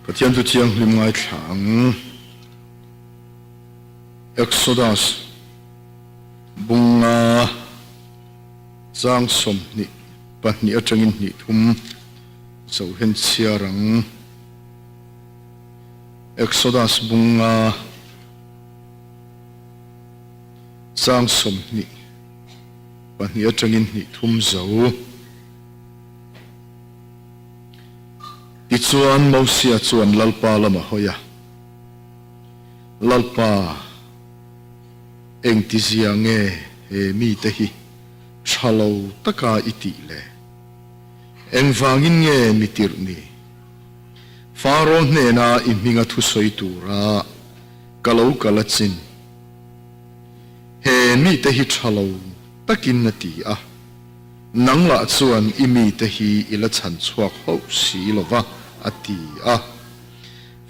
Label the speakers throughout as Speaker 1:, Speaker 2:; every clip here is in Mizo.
Speaker 1: Pathian chu thianghlim ngaithla ang. Exodus bunga chang 22 atangin 23 zo hian chhiar ang. Exodus bunga chang 22 atangin 23 zo. Tichuan Mosia chuan Lalpa lam a hawi a, Lalpa, engtizia nge he mite hi tha lo taka i tih le? Engvangin nge mi tirh ni? Faro hnena i hminga thusawi tura ka lo kal a chin. He mite hi tha lo takin a ti a. Nang lah chuan i mite hi i la chhan chhuak hauh si lo va, a ti a.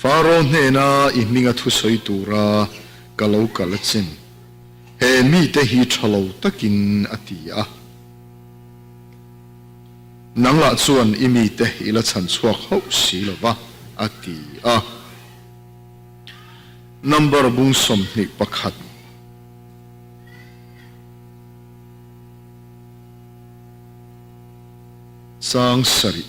Speaker 1: Faro hnena i hminga thusawi tura ka lo kal a chin. He mite hi tha lo takin a ti a. Nang lah chuan i mite i la chhan chhuak hauh si lo va, a ti a. Number bung 21. Chang sarih.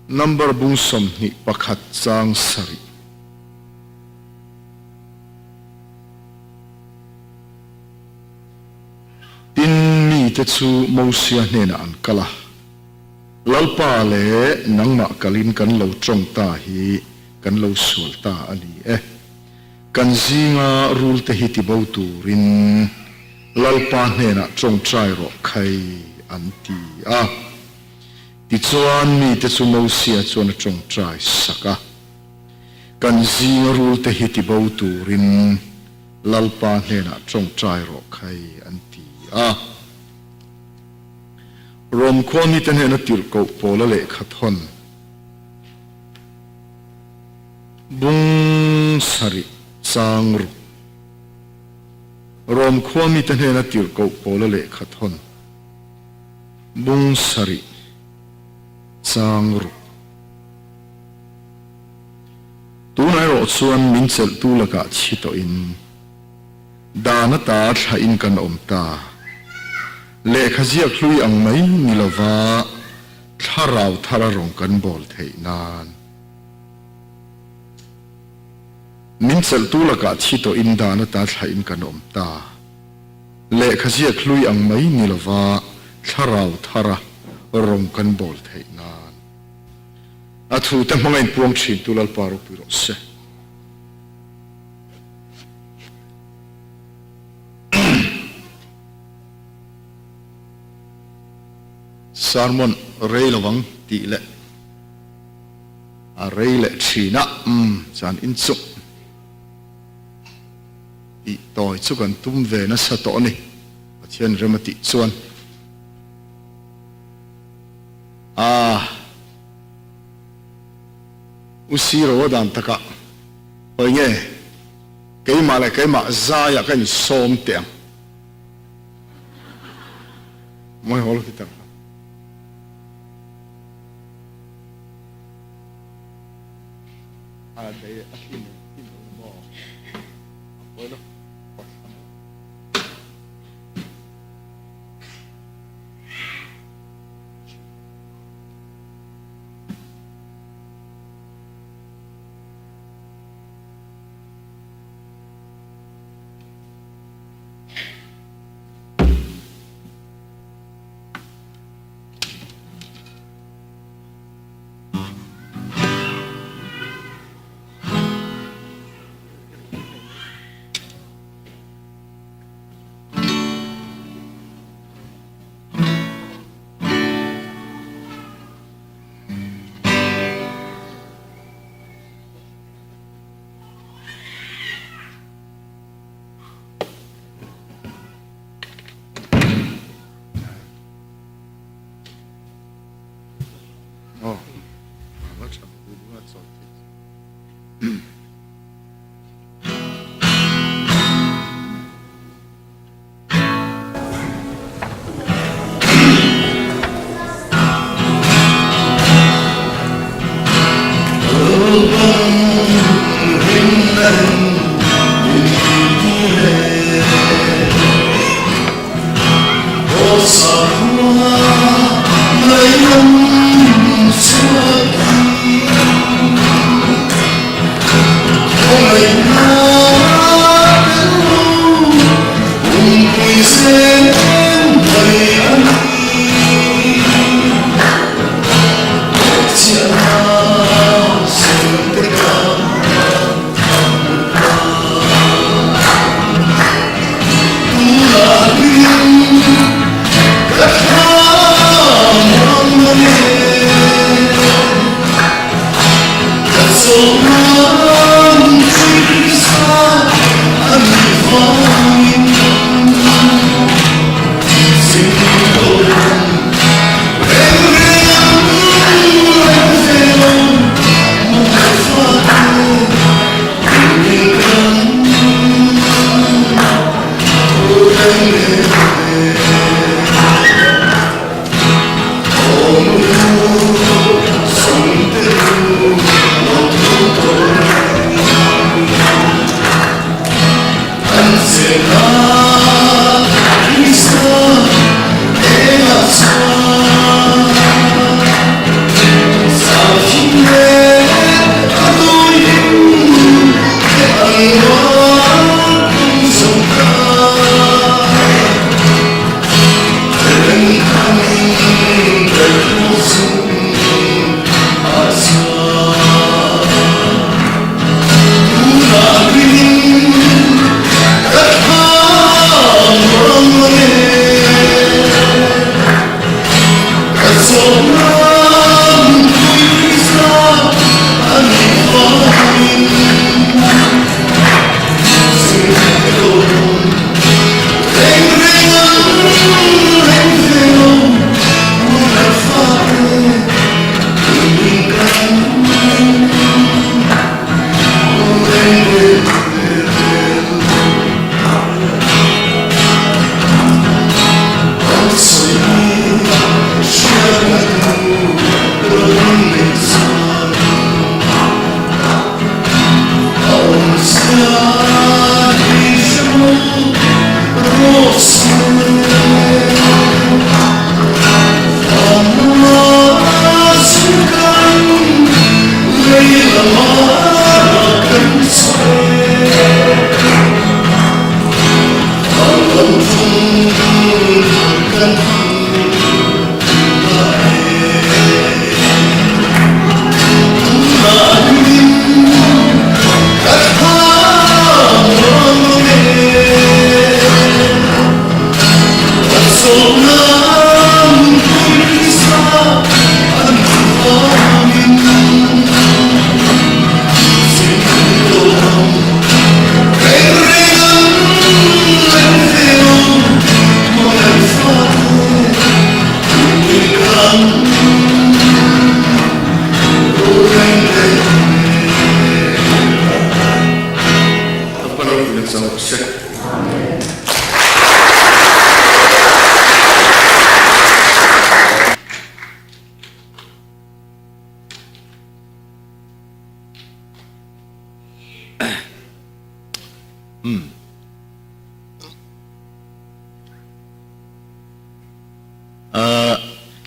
Speaker 1: Number bung 21 chang sarih. Tin, mite chu Mosia hnenah an kal a, Lalpa leh nangmah kalin kan lo tawng ta hi kan lo sual ta a ni e. Kan zinga rulte hi tibo turin Lalpa hnenah tawngtai rawh khai an ti a. Tichuan mite chu Mosia chuan a tawngtai sak a. Kan zinga rulte hi tibo turin Lalpa hnenah tawngtai rawh khai an ti a. Rom khua mite hnena tirhkoh Paula lehkha thawn. Bung sarih chang ruk. Rom khua mite hnena tirhkoh Paula lehkha thawn. Bung sarih chang ruk. Tunah erawh chuan min chelhtu lakah chhi tawhin dan ata thlahin kan awm ta. Lehkha ziak hlui ang mai ni lova thlarau thara rawng kan bawl theih nan. Min chelhtu lakah thi tawhin dan ata thlahin kan awm ta. Lehkha ziak hlui ang mai ni lova thlarau thara rawng kan bawl theih nan. A thute hmanga inpuang thintu Lalpa ropui rawh se. Sermon rei lovang tih leh. A rei leh thin a, umm chuan inchuk tih tawi chu kan tum ve nasa tawh a ni, Pathian rem a tih chuan. Aah U Siro a dan takah hawi nge keimah leh keimah zaiah ka insawm teh ang. Mawi haw lo ti tak. A dei a thin thin lo maw a pawi lo.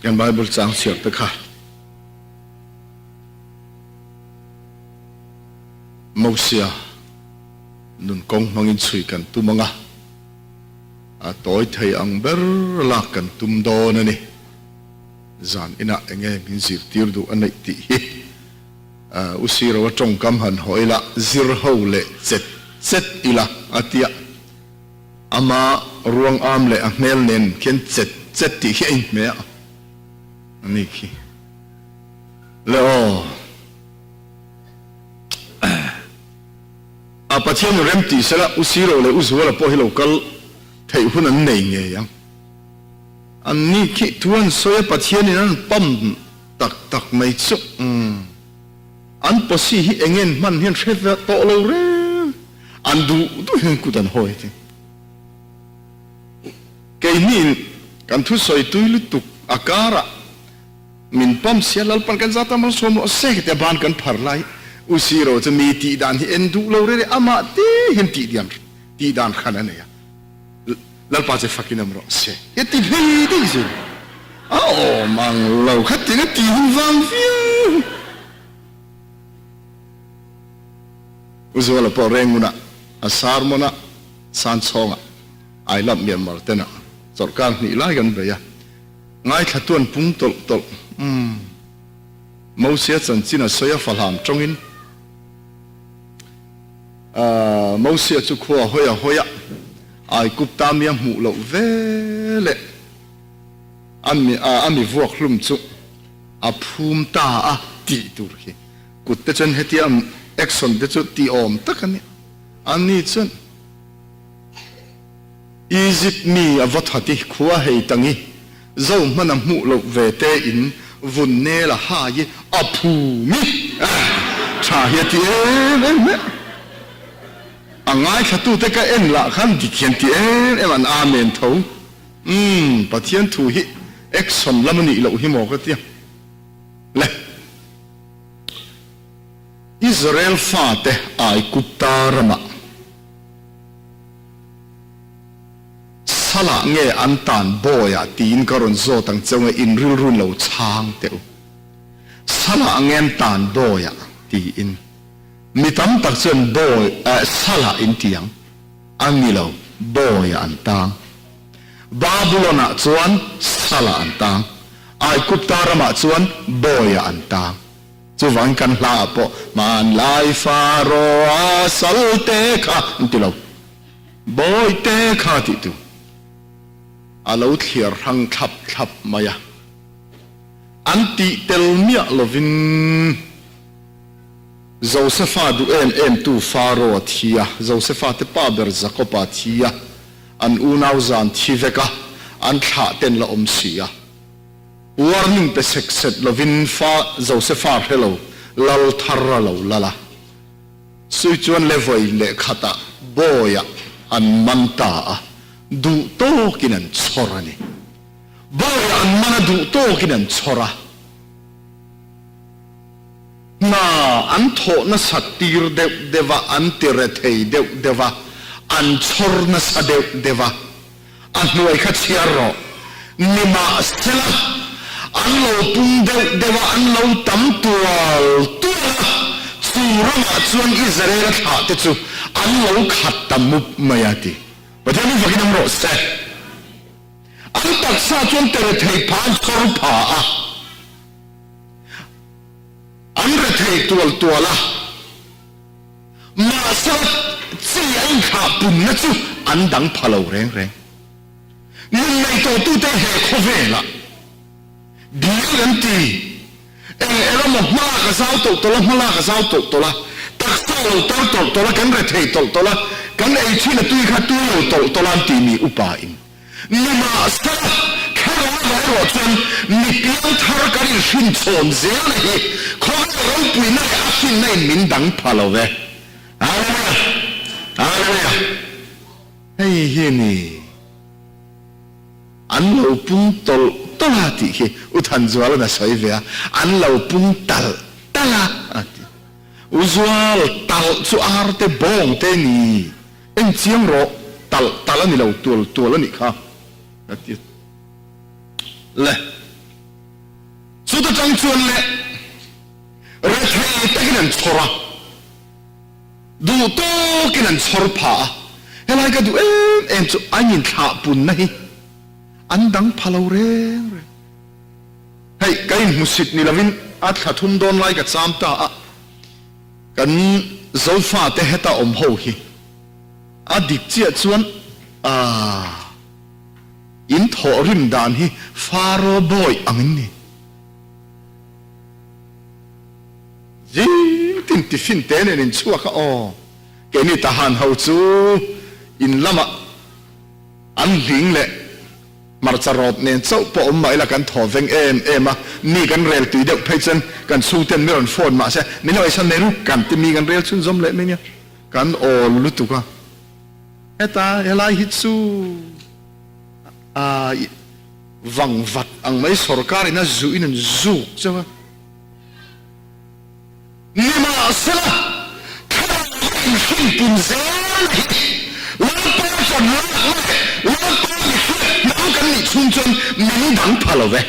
Speaker 1: Kan Bible caang chhiar te kha Mosia nun kong hmangin chui kan tum anga a tawi thei ang ber lak kan tum dawn a ni. Zan inah enge min zirtir duh a neih tih hi U Siro a tawngkam han haw ila, zir ho leh chet chet ila a tia. Ama ruang am leh a hmel nen khian chet chet tih khi a inhmeh a a ni khi. Le aw. A Pathian rem tih sela U Siro leh U Zuala pawh hi lo kal theih hun an nei ngei ang. An ni khi thu an sawi a Pathianin an pam tak tak mai chu umm an pawsi hi eng en hman hian hre ve tawh lo reng an duh duh hian kut an hawi thei. Keini kan thusawi tui lutuk a karah min pam sia Lalpan kan zat a malsawm rawh se tia ban kan phar lai U Siro chu mi tih dan hi en duh lo rere amah te hian tih dan tih dan khan a nei a. Lalpa che fakin awm rawh se. He ti hlei daih zir a awm ang lo kha tinga ti hun vang viau. U Zuala pawh Rengunah a sermon-ah Sanchhawngah I love Myanmar tenah chawlhkar hnih lai kan bei a, ngaithla tuan pung tawlh tawlh. Umm. Mosia chanchin a sawi a fahlam tawngin. Mosia chu khua hawi a hawi a, Aigupta mi a hmuh loh ve leh a mi vuak hlum chu a phum ta a tih tur hi kut te chuan hetia action te chu tih awm tak a ni. Ani chuan Egypt mi a va that i khua hei tang i Zo hman a hmuh loh ve te in vun nel a hai i a phum i tha hi a ti em em mai a. A ngaithla te ka en lah khan dik hian ti em em an amen tho. Umm Pathian thu hi. Action lam a nih loh hi maw ka tia le. Israel fate Aigupta ramah Salah nge an tan bawiah tiin ka rawn zawt ang cheu nge in rilru in lo chhang teh u. Salah nge an tan bawiah tiin mi tam tak chuan bawi eh Salah in ti ang a ni lo bawiah an tang. Babulon ah chuan Salah an tang. Aigupta ramah chuan bawiah an tang. Chuvangin kan hla ah pawh hmanlai Pharaoh-a salte kha an ti lo. Bawihte kha tih tu a lo thliar hrang thlap thlap mai a, an tih tel miah lovin Josefa duh em em tu Pharaoh a thi a, Josefa te pa ber Jakob-a a thi a, an unau zan thi vek a, an thlah ten la awm si a. Warning pe sek set lovin Fa Josefa hre lo lal thar a lo lal a. Sui chuan le vawi leh khatah bawiah an man ta a, duh tawkin an chhawr a ni. Bawiah an man a, duh tawkin an chhawr a. Hna an thawh nasat tir deuh deuh a, an ti rethei deuh deuh a, an chhawr nasa deuh deuh a. A hnuai kha chhiar rawh. Nimahsela, an lo pung deuh deuh a, an lo tam tual tual a, chu ramah chuan Israela thlahte chu an lo khat ta mup mai a ti. Pathian hi fakin awm rawh se. An taksa chuan terethei pha an chawr pha a, an rethei tual tual a. Mahse, chi a inthlah punna chu an dang pha lo reng reng. Nun nei tawhtute he khawvelah bial an ti. Eng eng emaw hmalak a zau tawlh tawlh a, hmalak a zau tawlh tawlh a, taksa a lo tar tawlh tawlh a, kan rethei tawlh tawlh a, kan ei thin a tui kha tui lo tawlh tawlh a an ti mi upa in. Nimahsela, thlarau erawh chuan mi piangthar kan inhrinchhawn zelna hi khawvel ropuina leh a finna in min dang pha lo ve. Hallelujah! Hallelujah! Hei hi ni an lo pung tawlh tawlh a tih khi U Thanzuala'n a sawi ve a, an lo pung talh talh a a ti. U Zual, talh chu arte bawng te ni. En chiang rawh, talh talh a ni lo, tual tual a nih kha, a ti a. Le, chuta tang chuan le, rethei takin an chhawr a, duh tawkin an chhawr pha a, helai ka duh em em chu an inthlah punna hi an dang pha lo reng reng. Hei, ka inhmusit ni lovin a thla thum dawn lai ka cham ta a. Kan Zofate heta awm ho hi a dik chiah chuan aah in thawh rim dan hi Pharaoh bawi ang in ni. Zing tin tiffin te nen in chhuak a aw keini Tahan ho chu in lamah an hling leh Hmarcha rawt nen chauh pawh awm mah ila kan thaw veng em em a, mi kan rel tui deuh phei chuan kan chhungten mi rawn phone mahse min lo eisan mai ru kan ti mi kan rel chhunzawm leh mai nia, kan awl lutuk a. Heta helai hi chu a vang vat ang mai sorkar in a zuh in an zuk chauh a. Nimahsela, thlarau inhrin pun zel hi Lalpa chuan lakna leh Lalpa mihriat hnam kan nih chhung chuan min dang pha lo ve.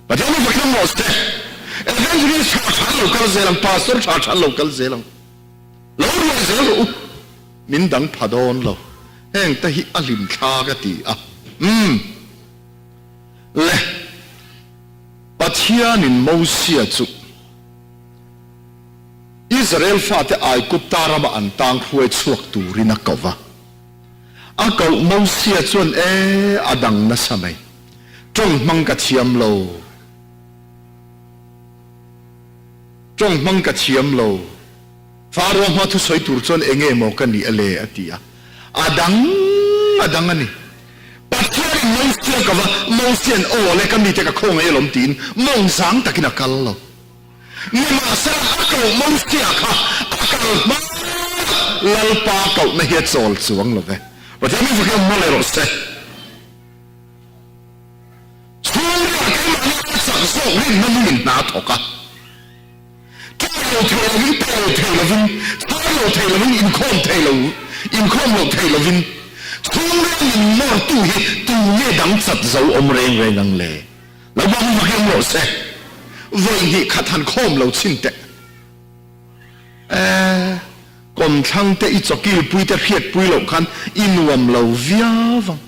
Speaker 1: Pathian hi vakin awm rawh se. Evangelist tha tha an lo kal zel ang, Pastor tha tha an lo kal zel ang. Lo ruai zel rawh u, min dang pha dawn lo. Heng te hi a hlim thla ka ti a. Umm. Le. Pathianin Mosia chu Israel fate Aigupta rama an tang hruai chhuak turin a ko va. A koh Mosia chuan, E, a dang nasa mai. Tawng hmang ka thiam lo. Tawng hmang ka thiam lo. Faro hma thusawi tur chuan enge maw ka nih a le? a ti a. A dang a dang a ni. Pathianin Mosia ka va, Mosia'n aw le ka mite ka khawngaih alawm tiin mawngzang takin a kal lo. Nimahsela a koh Mosia kha a kal hma Lalpa kohna hi a chawl chuang lo ve. Pathian min fak hian mawle rawh se. Chhungril. zawk rinna nungin hna a thawk a. Ṭawng lo thei lovin, pe lo thei lovin, chhar lo thei lovin, inkhawm thei lo, inkhawm lo thei lovin, chhungril min nawrtu hi tu nge dang chat zo awm reng reng ang le? Lo bang vak em rawh se. Vawi hnih khat han khawm lo chhin teh. E, kawmthlang te i chawkilpui te hriatpui loh khan i nuam lo viau ang.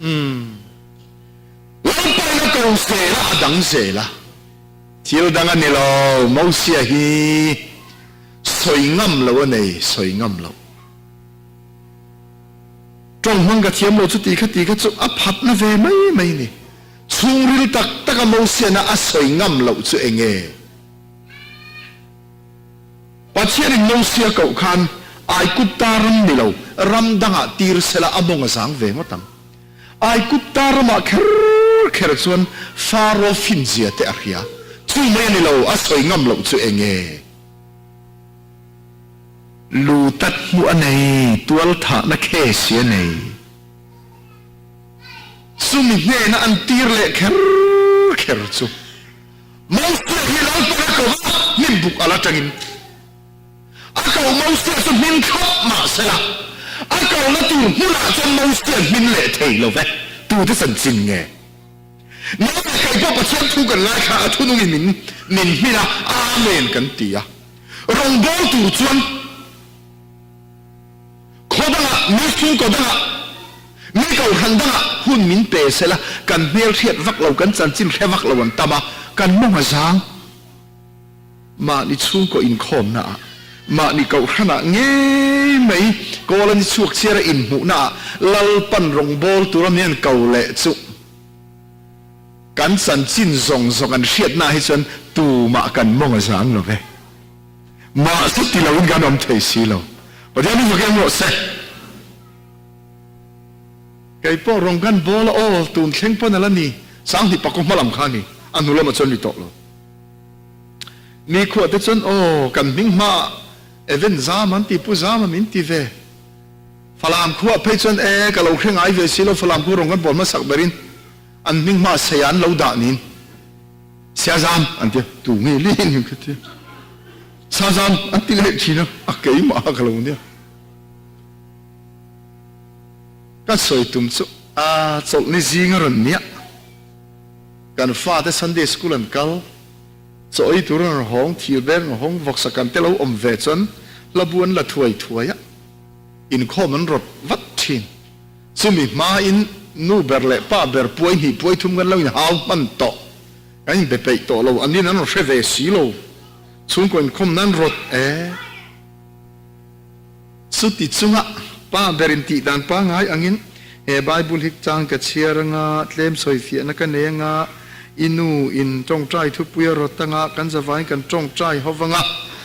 Speaker 1: Umm. Lalpain a ko zel a, a dang zel a. Thil dang a ni lo, Mosia hi sawi ngam lo a nei, sawi ngam lo. Tawng hmang ka thiam lo chu ti kha ti kha chu a phatna ve mai mai ni. Chhungril tak taka Mosiana a sawi ngam loh chu eng nge? Pathianin Mosia koh khan Aigupta ram ni lo, ram dangah tir sela a mawng a zang ve ngawt ang. Aigupta ramah kher kher chuan Faro finzia te a hria. Chu mai a ni lo, a sawi ngam loh chu eng nge? Lu tat hmuh a nei, tual thahna case hi a nei. Chumi hnena an tir leh kher kher chu Mosia hi Lalpan a ko va, hnim buk al atangin a ko. Mosia chu hmin thlawp mah sela, a kohna tur hmunah chuan Mosia hmin leh thei lo ve. Tute chanchin nge? Nang leh kei pawh Pathian thu kan ngaithla a, thunungin min min hmin a, Amen kan ti a. Rawngbâwl tur chuan khaw dangah, mi chhungkaw dangah, mi kohhran dangah hun min pe sela, kan hmel hriat vak lo, kan chanchin hre vak lo an tam a, kan mawng a zang. Mahni chhungkaw inkhawmnaah, mahni kohhranah ngei mai kawl a ni chhuak chhiar a inhmuhnaah Lalpan rawngbâwl tura min an ko leh chu kan chanchin zawng zawng an hriatnaah hi chuan tumah kan mawng a zang lo ve. Mahse ti loin kan awm thei si lo. Pathian hi fak em rawh se. Kei pawh rawng kan bawl a aw, tun thleng pawn a la ni. Sanghnih pakua hma lam kha a ni, a hnu lamah chuan ni tawh lo. Nikhuah te chuan aw, kan hming hmaah Even Zam an ti, Pu Zama min ti ve. Falam khuah phei chuan e, ka lo hre ngai ve si lo, Falam khu rawng kan bawl hmasak berin an hming hmaah Seia an lo dah niin. Siazam an ti a, tu nge lin in ka ti a. Sazam an ti leh thin a, a keimah ka lo nia. Ka sawi tum chu a chawlhni zing a rawn nia. Kan fate Sunday school an kal, chaw ei tur an rawn hawng, thir ber an rawn hawng, vawksa kan te lo awm ve chuan hlabu an la thuai thuai a, inkhawm an rawt vat thin. Chumi hmain nu ber leh pa ber puai hnih puai thum kan lo inhau hman tawh, kan inbe peih tawh lo, an in an rawn hre ve si lo, chhungkaw inkhawm nan rawt e. Chuti chunga pa ber in tih dan pangngai angin he Bible hi chang ka chhiar anga, tlem sawifiahna ka nei anga, i nu in tawngtai thupui a rawt anga, kan zavain kan tawngtai ho vanga,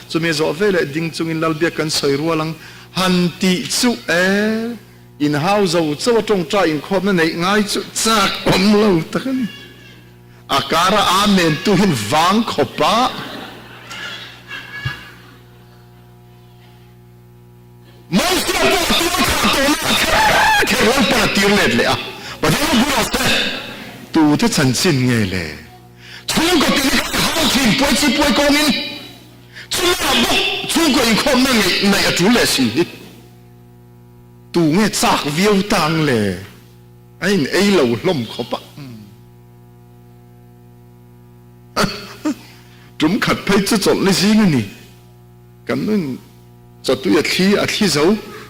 Speaker 1: chumi a zawh veleh ding chungin Lalbiak kan sawi rual ang han tih chu e. Inhau zo chauh a tawngtai inkhawmna neih ngai chu chak awm lo tak a ni. A kara Amen tu hian vang khawp a. Mosia pawh a tuar thah tawhna a kher kher Lalpan a tir let leh a. Pathian ropui rawh se. Tute chanchin nge le? Chhungkaw tih hi kan hau thin puai chi puai kawngin chumah bawk chhungkaw inkhawmna ngeih naih a tul leh si hi. Tu nge chak viau tang le? A in ei lo hlawm khawp a. Tum khat phei chu chawlh ni zing a ni. Kan nun chawtui a thli a thli zo.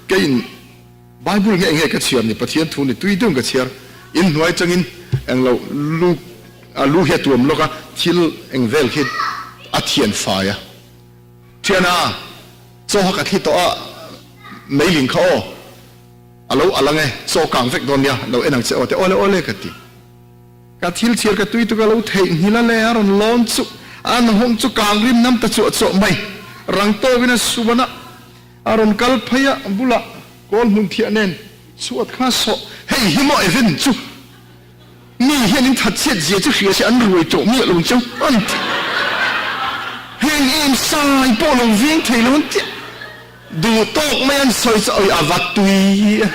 Speaker 1: Keiin Bible nge enge ka chhiar ni Pathian thu ni tui deuhin ka chhiar. In hnuai changin englo lu a lu hi a tuam lawk a, thil eng vel khi a thian fai a. Thiana, chaw kha ka thli tawh a, meiling kha aw, a lo al ang e, chaw kang vek dawn nia, lo en ang che aw te, awle awle ka ti. Ka thil chhiar ka tui tuk a lo theihnghilh a le, a rawn lawn chu a nahawng chu kang rim nam ta chuah chuah mai. Rang tawkin a suan a, a rawn kal phei a, bulah kawl hmun thiah nen chhuat kha sawh, hei hi maw Evan chu Mi hian in that chhiat zia chu hria se an ruai tawh miah lo chu an ti. Heng em sai pawh lo veng thei lo an ti. Duh tawk mai an sawi chu awi a va tui a.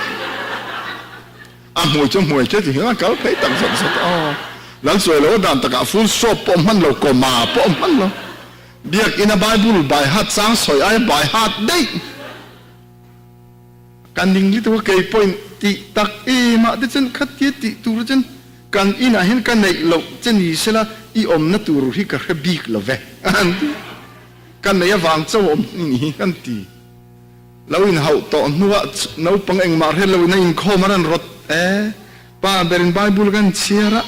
Speaker 1: A hmui chu hmuai che ti hian a kal phei tak zawt zawt a. Lalchuai lo dan takah full stop pawh hman lo, comma pawh hman lo. Biakina Bible by heart chang sawi aia by heart daih. Ka ning lutuk a kei pawhin tih tak em ah te chuan khatia tih tur chuan kan inah hian ka neih loh che ni sela i awmna tur hi ka hre bik lo ve an ti. Ka nei avang chauh awm ni hi kan ti. Lo inhauh tawh hnuah naupang engmah hriat loin a inkhawm a rawn rawt e. Pa berin Bible kan chhiar a,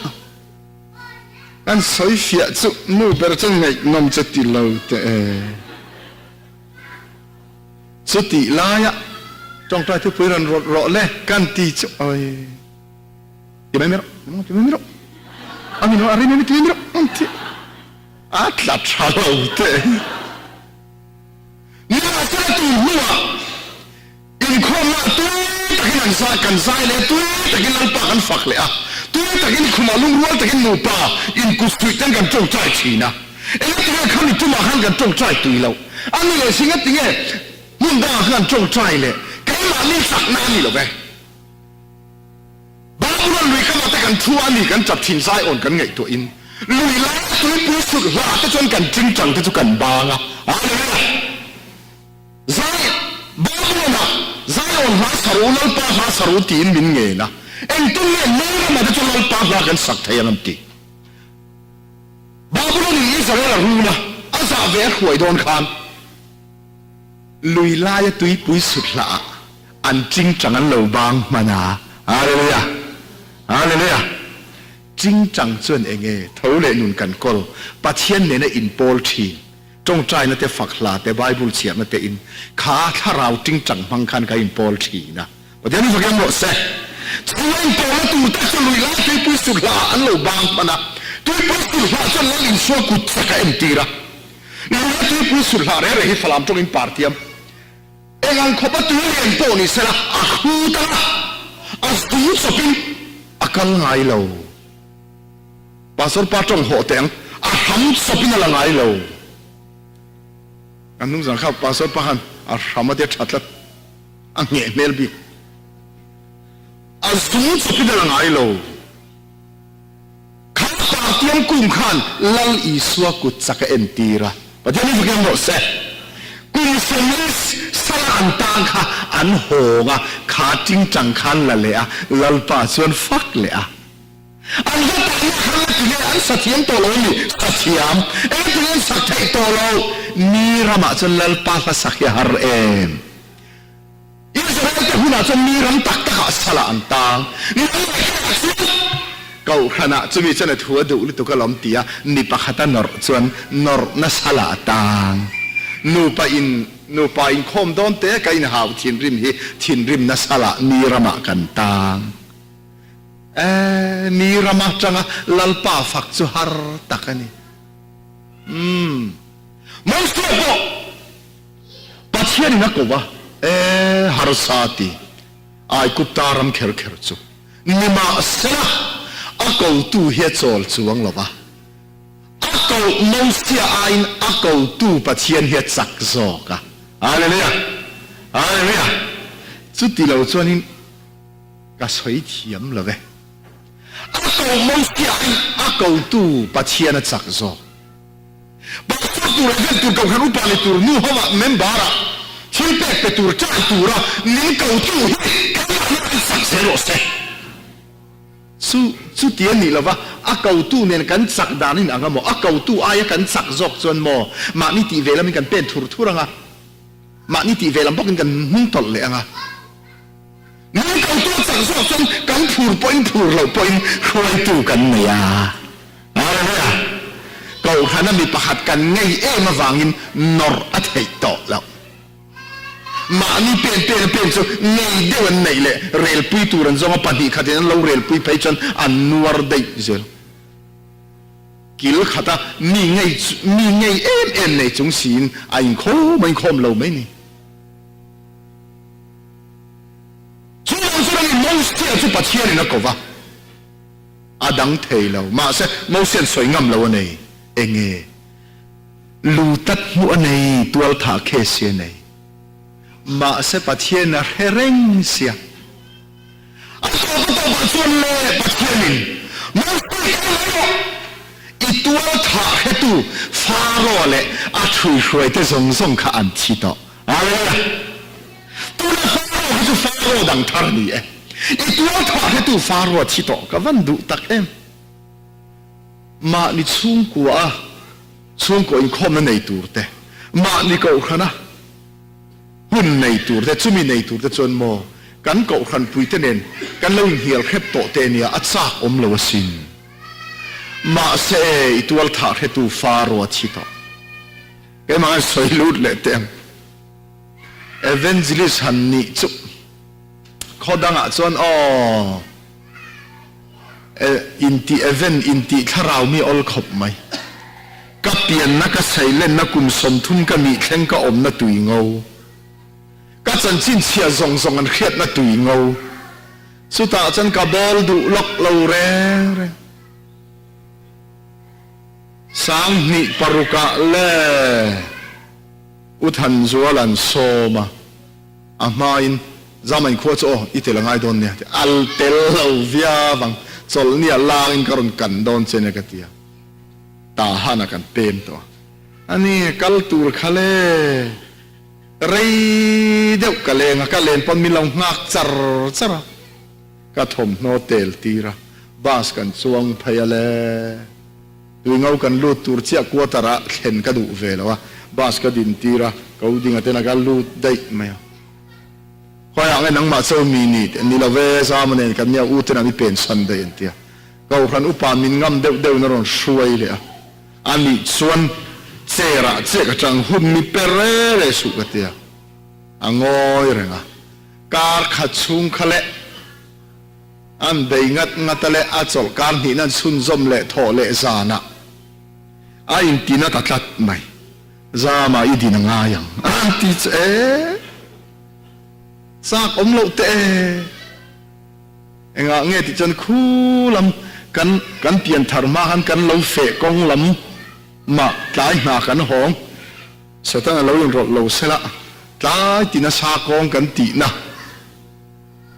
Speaker 1: kan sawi fiah chu nu ber chuan ngaihnawm che ti lo teh e. Chutih laia tawngtai thupui rawn rawt rawh le kan ti chu oi ti mai mai rawh, ti mai mai rawh, a min a ri mai mai ti mai mai rawh an ti a tla tha lo teh e. Nimahsela tun hnuah Inkhawmna tui takin an zai, kan zai leh a, tui takin Lalpa kan fak leh a, tui takin khumah lungrual takin nupa inkutsuih ten kan tawngtai thin a. Engatinge khami tumah khan kan tawngtai tui loh? A ni leh si ngatinge hmun dangah khan kan tawngtai leh? Keimahni chakna a ni lo ve. Babulon lui kamah te kan thu a ni, kan tap thin zai awn kan ngaihtuah in lui laia tuipui sut hla te chuan kan tingtang te chu kan bang a. Hallelujah! Zai, Babulon-ah Zion hla sa ru, Lalpa hla sa ru tiin min ngen a. Engtin nge Lei ramah te chu Lalpa hla kan sak thei ang an ti. Babulon-in Israel a run a, a zah ve a hruai dawn khan lui laia tuipui sut hlaah an chingchang an lo bang hman a. Hallelujah! Hallelujah! Chingchang chuan enge tho leh nun kan kawl, Pathian nena inpawl thin. Tawngtaina te, fak hla te, Bible chhiarna te in kha thlarau tingtang hmang khan ka inpawl thin a. Pathian in fakiam rawh se. Chhunga inpawlna tur te chu lui lai tuipui sur hla an lo bang hman a. Tuipui sur hla chuan Lal Isua kut chak a entir a. Luia tuipui sur hla reh reh hi Falam tawngin par tiam. Eng ang khawpa tui lian pawh ni sela a khu tang a, a zu chawpin a kal ngai lo. Pastor pa tawng hawh teh ang, a hram chawpin a la ngai lo. Kan hnung zan kha Pastor pa khan a hram a tia tha tlat, a ngheh hmel bik. A zung chawpin a la ngai lo. Kha Partiam kum khan Lal Isua kut chak a entir a, Pathian hi fakiam rawh se. Kum 40 sala an tang kha an hawng a, kha tingtang khan la leh a, Lalpa chuan fak leh a. An va tahna kha la ti nge an sa thiam tawh lo a ni? Sa thiam. Engtin an sak theih tawh lo? Mi ramah chuan Lalpa hla sak hi a har em? Israel te hunah chuan mi ram tak takah salah an tang. Nangmah kherah chuan Kohhranah chumi chuan a thu a duh lutuk alawm tia mi pakhata nawrh chuan nawrhna salah a tang. Nupa in nupa inkhawm dawn te ka inhau thinrim hi thinrimna salah mi ramah kan tang. Eh, mi ram atanga Lalpa fak chu har tak a ni. Umm. Moses pawh Pathianin a ko a, eh, harsa ti, Aigupta ram kher kher chu. Nimahsela, a kotu hi a chawl chuang lo va. A ko Mosia aiin a kotu Pathian hi a chak zawk a. Hallelujah! Hallelujah! Chuti lo chuanin Ka sawi thiam lo ve. A ko Mosia hi a kotu Pathian a chak zawk. Pastor tur leh vel tur kohhran upa ni tur nu ho ah member ah thil pek pe tur trai tura min kotu hi keimahni an chak zel rawh se. Chu chuti a nih lova a kotu nen kan chak dan in ang a maw? A kotu aia kan chak zawk chuan maw mahni tih ve lamin kan pen thur thur ang a, mahni tih ve lam bawkin kan hnung tawlh leh ang a. Min kotu a chak zawk chuan kan phur pawhin phur loh pawhin hruaitu kan nei a. Hallelujah! Kohhrana mi pakhat kan ngei em avangin nawrh a theih tawh loh. Mahni pen pen a pen chu ngei deuh an neih leh relpui tur an zawng a, pahnih khatin an lo relpui phei chuan an nuar daih zel. Kil khata mi ngei mi ngei em em nei chung siin a inkhawm a inkhawm lo mai ni. Chu lo chuan ani Mosia chu Pathianin a ko va, a dang thei lo. Mahse, Mosia'n sawi ngam lo a nei. Enge? Lu tat hmuh a nei, tual thah case hi a nei. Mahse, Pathian a hre reng sia. A tawp a tawpah chuan le Pathianin, Mosia keimah! mai rawh! I tualthah hretu Pharaoh leh a ṭhuihruaite zawng zawng kha an thi tawh. Hallelujah! Tuna Pharaoh hi chu Pharaoh dang thar a ni e. I tualthah hretu Pharaoh a thi tawh. Ka van duh tak em! Mahni chhungkua a chhungkaw inkhawmna nei tur te, mahni kohhrana hun nei tur te, chumi nei tur te chuan maw kan kohhranpui te nen kan lo inhnial hrep tawh te nia a chak awm lo asin. Mahse i tualthah hretu Faro a thi tawh. Keimah an sawi lut leh teh ang. Evangelist han nih chu khaw dangah chuan aw. Intih event intih thlarau mi awl khawp mai. Ka pianna ka seilenna kum 30 ka nih thleng ka awmna tui ngo. Ka chanchin chhia zawng zawng an hriatna tui ngo. Chutah chuan ka bawl duh lawk lo reng reng. 2006 ah le U Thanzuala'n sawm a. A hmain, Zamain khua chu aw, i tel a ngai dawn nia, ti al tel lo viau ang, chawlhnia langin ka rawn kan dawn che nia ka ti a, Tahana kan pem tawh a, a ni, kal tur kha le, rei deuh ka leng a, ka len pawn min lo nghak char char a, ka thawmhnaw tel tir a, bus kan chuang phei a le. Tuingo kan lut tur chiah quarter ah thlen ka duh ve lo a, bus ka din tir a, ka u dinga ten a ka lut daih mai a. Khawiah nge nangmah cho mi ni teh ni lo ve, Zama nen kan nia u ten an i pen chhan daih an ti a. Kohhran upa min ngam deuh deuhin a rawn hruai leh a, a nih chuan chair ah chiah ka tang hun mi pe re re suh ka ti a, a ngawi reng a, kar khat chhung kha leh. An bei ngat ngat a leh a chawlh kar hnihna an chhunzawm leh thawh leh zanah a intin a ta tlat mai. Zama i din a ngai ang an ti chu e. Chak awm loh teh e. Engah nge tih chuan khu lam kan kan pian thar hma khan kan lo feh kawng lam mah tlai hna kan hawng. Satan a lo inrawlh lo sela tlai tina sa kawng kan tihna.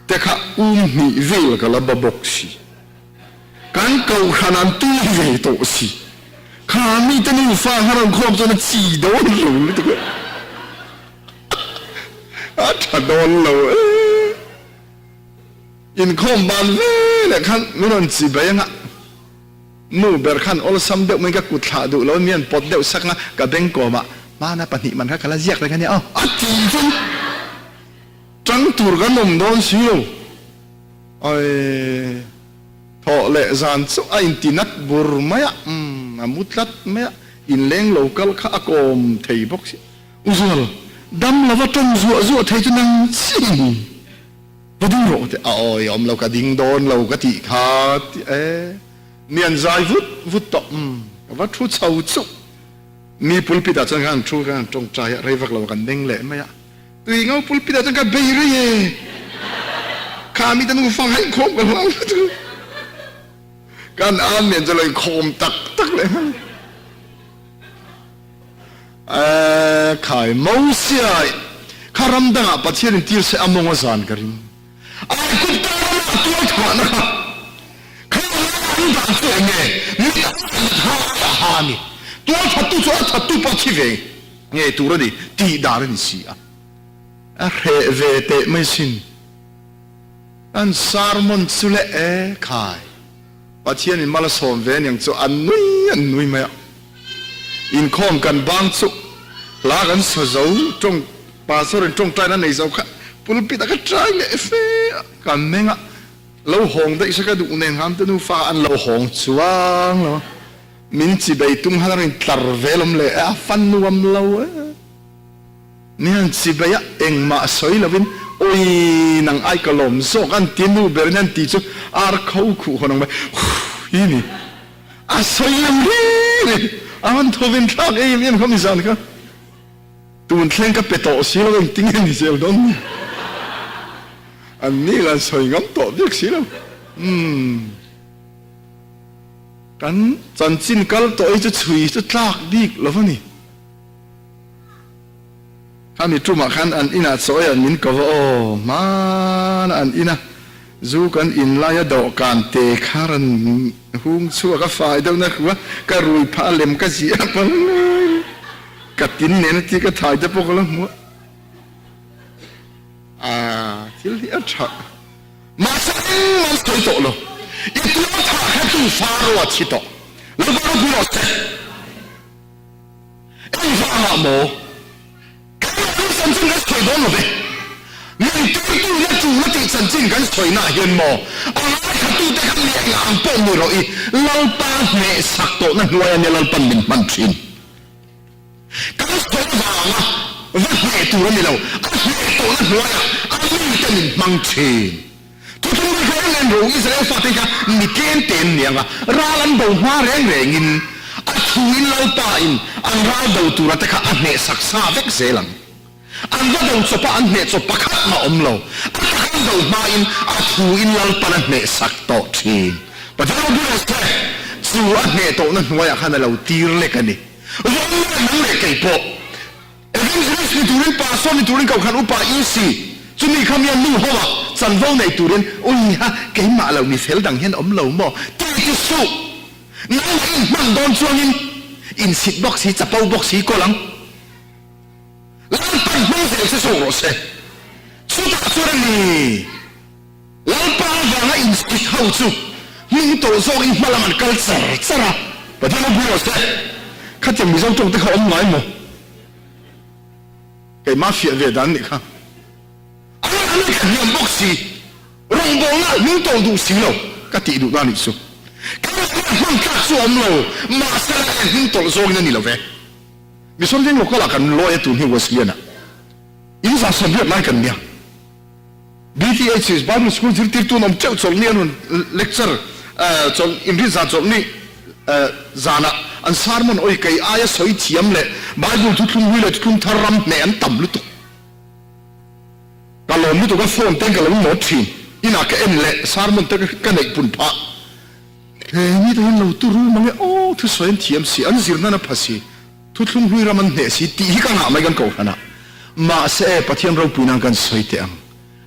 Speaker 1: Te kha um hnih vel ka la ba bawk si. Kan kohhran an tui ve tawh si. Kha mite nufa kha rawn khawm chuan a chi dawn lo lutuk e. A tha dawn lo e. Inkhawm ban ve leh khan min rawn chi bai anga nu ber khan awlsam deuh mai ka kut thlah duh lo in mi an pawt deuh sak anga ka bengkawm ah hmana pahnih man kha ka la ziak reng ania aw a ti chuan Ṭang tur kan awm dawn si lo. Awi, thawh leh zan chu a inti nat bur mai a, umm, a mu tlat mai a, inleng lo kal kha a kawm thei bawk si. U Zual, dam lova ṭawng zuah zuah thei chu nang chiah in va ding rawh teh. Awi, awm lo, ka ding dawn lo ka tih kha ti e, mi an zai vut vut tawh, umm, ka va ṭhu chho chuh. Mi pulpit ah chuan khan ṭhu khan ṭawngṭai a, rei vak lo kan ding leh mai a. Tui ngo pulpit ah cun ka bei rei e. Kha mi te nu fang hai khawm ka hlau tu. Kan amen cu loi khawm tak tak le hal. Eh khai Mosia kha ram dang ah Pathian in tir se among a zan ka ring. Ai kup ta ram ah tual thah na kha kha an dan chu enge mi ha ha ni tual that tu chu a that tu pawh thi ve Nge tur a ni tih dan a ni si a. A hreh ve teh mai sin. An sermon chu leh e khai. Pathian in mal a sawm ve aniang chu an nui an nui mai a. Inkhawm kan bang chu hla kan sa zo tawng pastor in tawngtaina nei zo kha pulpit a ka try leh fe a ka meng a lo hawng daih se ka duh nen khan te nufa an lo hawng chuang lo a. Min chibei tum han a rawn tlar vel awm leh e, a fa nuam lo e. Ni han chibei a, engmah sawi lovin awi nang ai ka lawm zawk an ti nu berin an ti chu ar kho khuh hawn ang mai huii hi ni. A sawi em ri ri, a rawn thaw vin thlak em em kha mi zan kha. Tun thleng ka pe tawh si lo engtin nge ni zel dawn ni. An ni lan sawi ngam tawh bik si lo. Umm. Kan chanchin kal tawh hi chu chhui chu tlak bik lo a ni. Khami tumah khan an inah chaw ei an min ko va aw, hmana an ina. Zu kan in laia dawhkan te kha rawn hung chhuak a, fai deuhna hru a, ka rui phah a lem ka ziah a pangngai ka tin nen a ti ka thai te pawh ka la hmu a. A thil hi a tha. Mahse engmah an sawi tawh lo. I tuar thah kha chu Faro a thi tawh. Lalpa ropui rawh se. Engvangah maw? Keimahni chanchin kan sawi dawn lo ve. Min tirtu na tul a tih chanchin kan sawinaah hian maw a ngaithlatute kha mi engah ang pawh ni rawh i Lalpa hnehsak tawhna hnuaia nia Lalpan min hman thin. Kan sawi avanga va hneh tur a ni lo, a hneh tawhna hnuaiah a mite min hmang thin. Thuthlung ri reng reng ro Israel fate kha mi tlem te an ni ang a, ral an do hma reng rengin a thuin Lalpa in an ral do tura te kha a hneh sak sa vek zel ang. An va do chawp a, an hneh chawp pakhat mah awm lo. A tak an do hmain a thuin Lalpan a hneh sak tawh thin. Pathian ropui rawh se, chu a hneh tawhna hnuaiah khan a lo tir lek a ni. Rawng leh nang leh kei pawh. Evangelist ni turin, pastor ni turin kohhran upa EC chumi kha mia nu ho a chanvo nei turin ui ha keimah lo mi fel dang hian awm lo maw ti ti suh. Nangmah in hman dawn chuangin insit bawk si chapo bawk si kawl ang. Lalpan hmang zel che zawk rawh se. Chutah chuan a ni. Lalpa avanga insit ho chu hming tawh zawkin hma lam an kal char char a. Pathian ropui rawh se. Khatiang Mizo tawng te kha awm ngai maw? Keimah fiah ve dan nih kha. A ngaihna ka hniam bawk si, rawngbawlna hming tawh duh si lo ka tih duh na nih chu. Ka ngaihna hman tlak chu awm lo, mahse la en hming tawlh zawngin a ni lo ve. Mission Veng Local ah kan lawi a tun hi Wesleyan ah in 180 lai kan nia. BTH is Bible School zirtirtu an awm teuh chawlhni an rawn lecture chawlh inrinzah chawlhni zanah an sermon awi kei aia sawi thiam leh Bible thuthlung hlui leh thuthlung thar ram hneh an tam lutuk. Ka lawm lutuk a phone te ka lo note thin inah ka en leh sermon te ka neih pun phah. He mi te hian lo turu mang e aw thusawi an thiam si an zir nan a pha si. Thuthlung hlui ram an hneh si tih hi ka ngah mai kan kohhran ah. Mahse e, Pathian ropui nan kan sawi teh ang.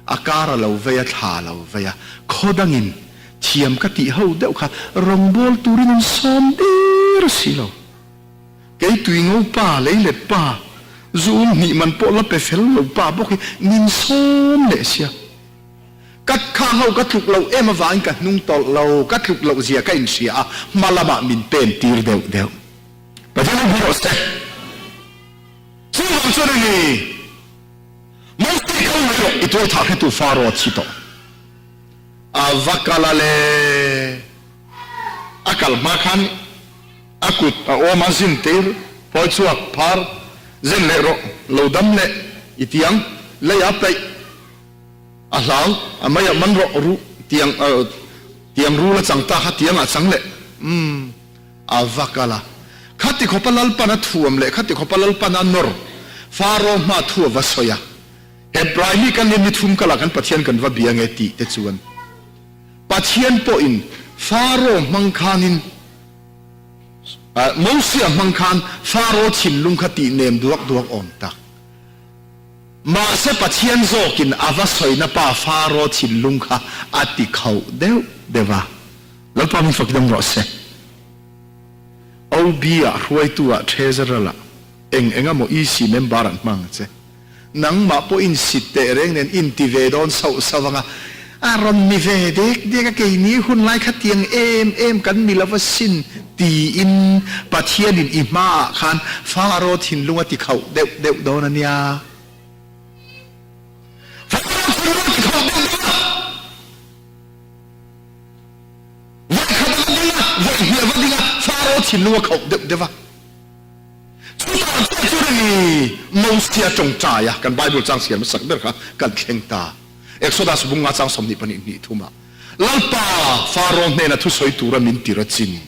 Speaker 1: A kar a lo vei a, thla a lo vei a, khaw dangin thiam ka tih ho deuh kha rawngbâwl turin an sawm der si lo. Kei tui ngo pa, leilet pa, zu um hnih man pawh la pe fel lo pa bawk hi min sawm leh sia. Ka khang ho ka tluk loh em avangin ka hnung tawlh lo, ka tluk loh zia ka inhria a, hma lamah min pen tir deuh deuh. Pathian ropui rawh se. Chuvang chuan a ni, Moses kal mai rawh, i tual thah hretu Faro a thi tawh. A va kal a le, a kal hma khan a kut a awm a zin tir, phawi chhuak, phar, zen leh rawh, lo dam leh, i tiang, lei a peih, a hlau, a mei ah man rawh, ruh, tiang, tiang rul a chang ta kha tiang ah chang leh, umm. A va kal a, khati khawpa Lalpan a thuam leh khati khawpa Lalpan a nawr Faro hma thu a va sawi a, Hebrai mi kan ni thum kal ah kan Pathian kan va bia nge tih te chuan Pathian pawhin Faro hmang khanin Mosia hmang khan Faro thinlung kha tih nem duak duak awm tak. Mahse Pathian zawkin a va sawina pa Faro thinlung kha a ti khauh deuh deuh a. Lalpa min fak dam rawh se. OB ah hruaitu ah Treasurer ah eng eng emaw EC member an hmang ang che. Nangmah pawh in sit teh reng nen in ti ve dawn sauh sauh anga a rawn ni ve dek dek a keini hunlai kha tiang em em kan ni lova sin tiin Pathianin i hmaah khan Faro thinlung a ti khauh deuh deuh dawn a nia. Faro thinlung a ti khauh deuh deuh a. Vawi khat a va ding a, vawi hnih a va ding a, Faro thinlung a khauh deuh deuh a. Chutah chuan chu ri Mosia tawngtai a, kan Bible chang siam hmasak ber kha kan thleng ta. Exodus bunga chang 22 hnih thumah, Lalpa, Faro hnena thusawi tura min tir a chin.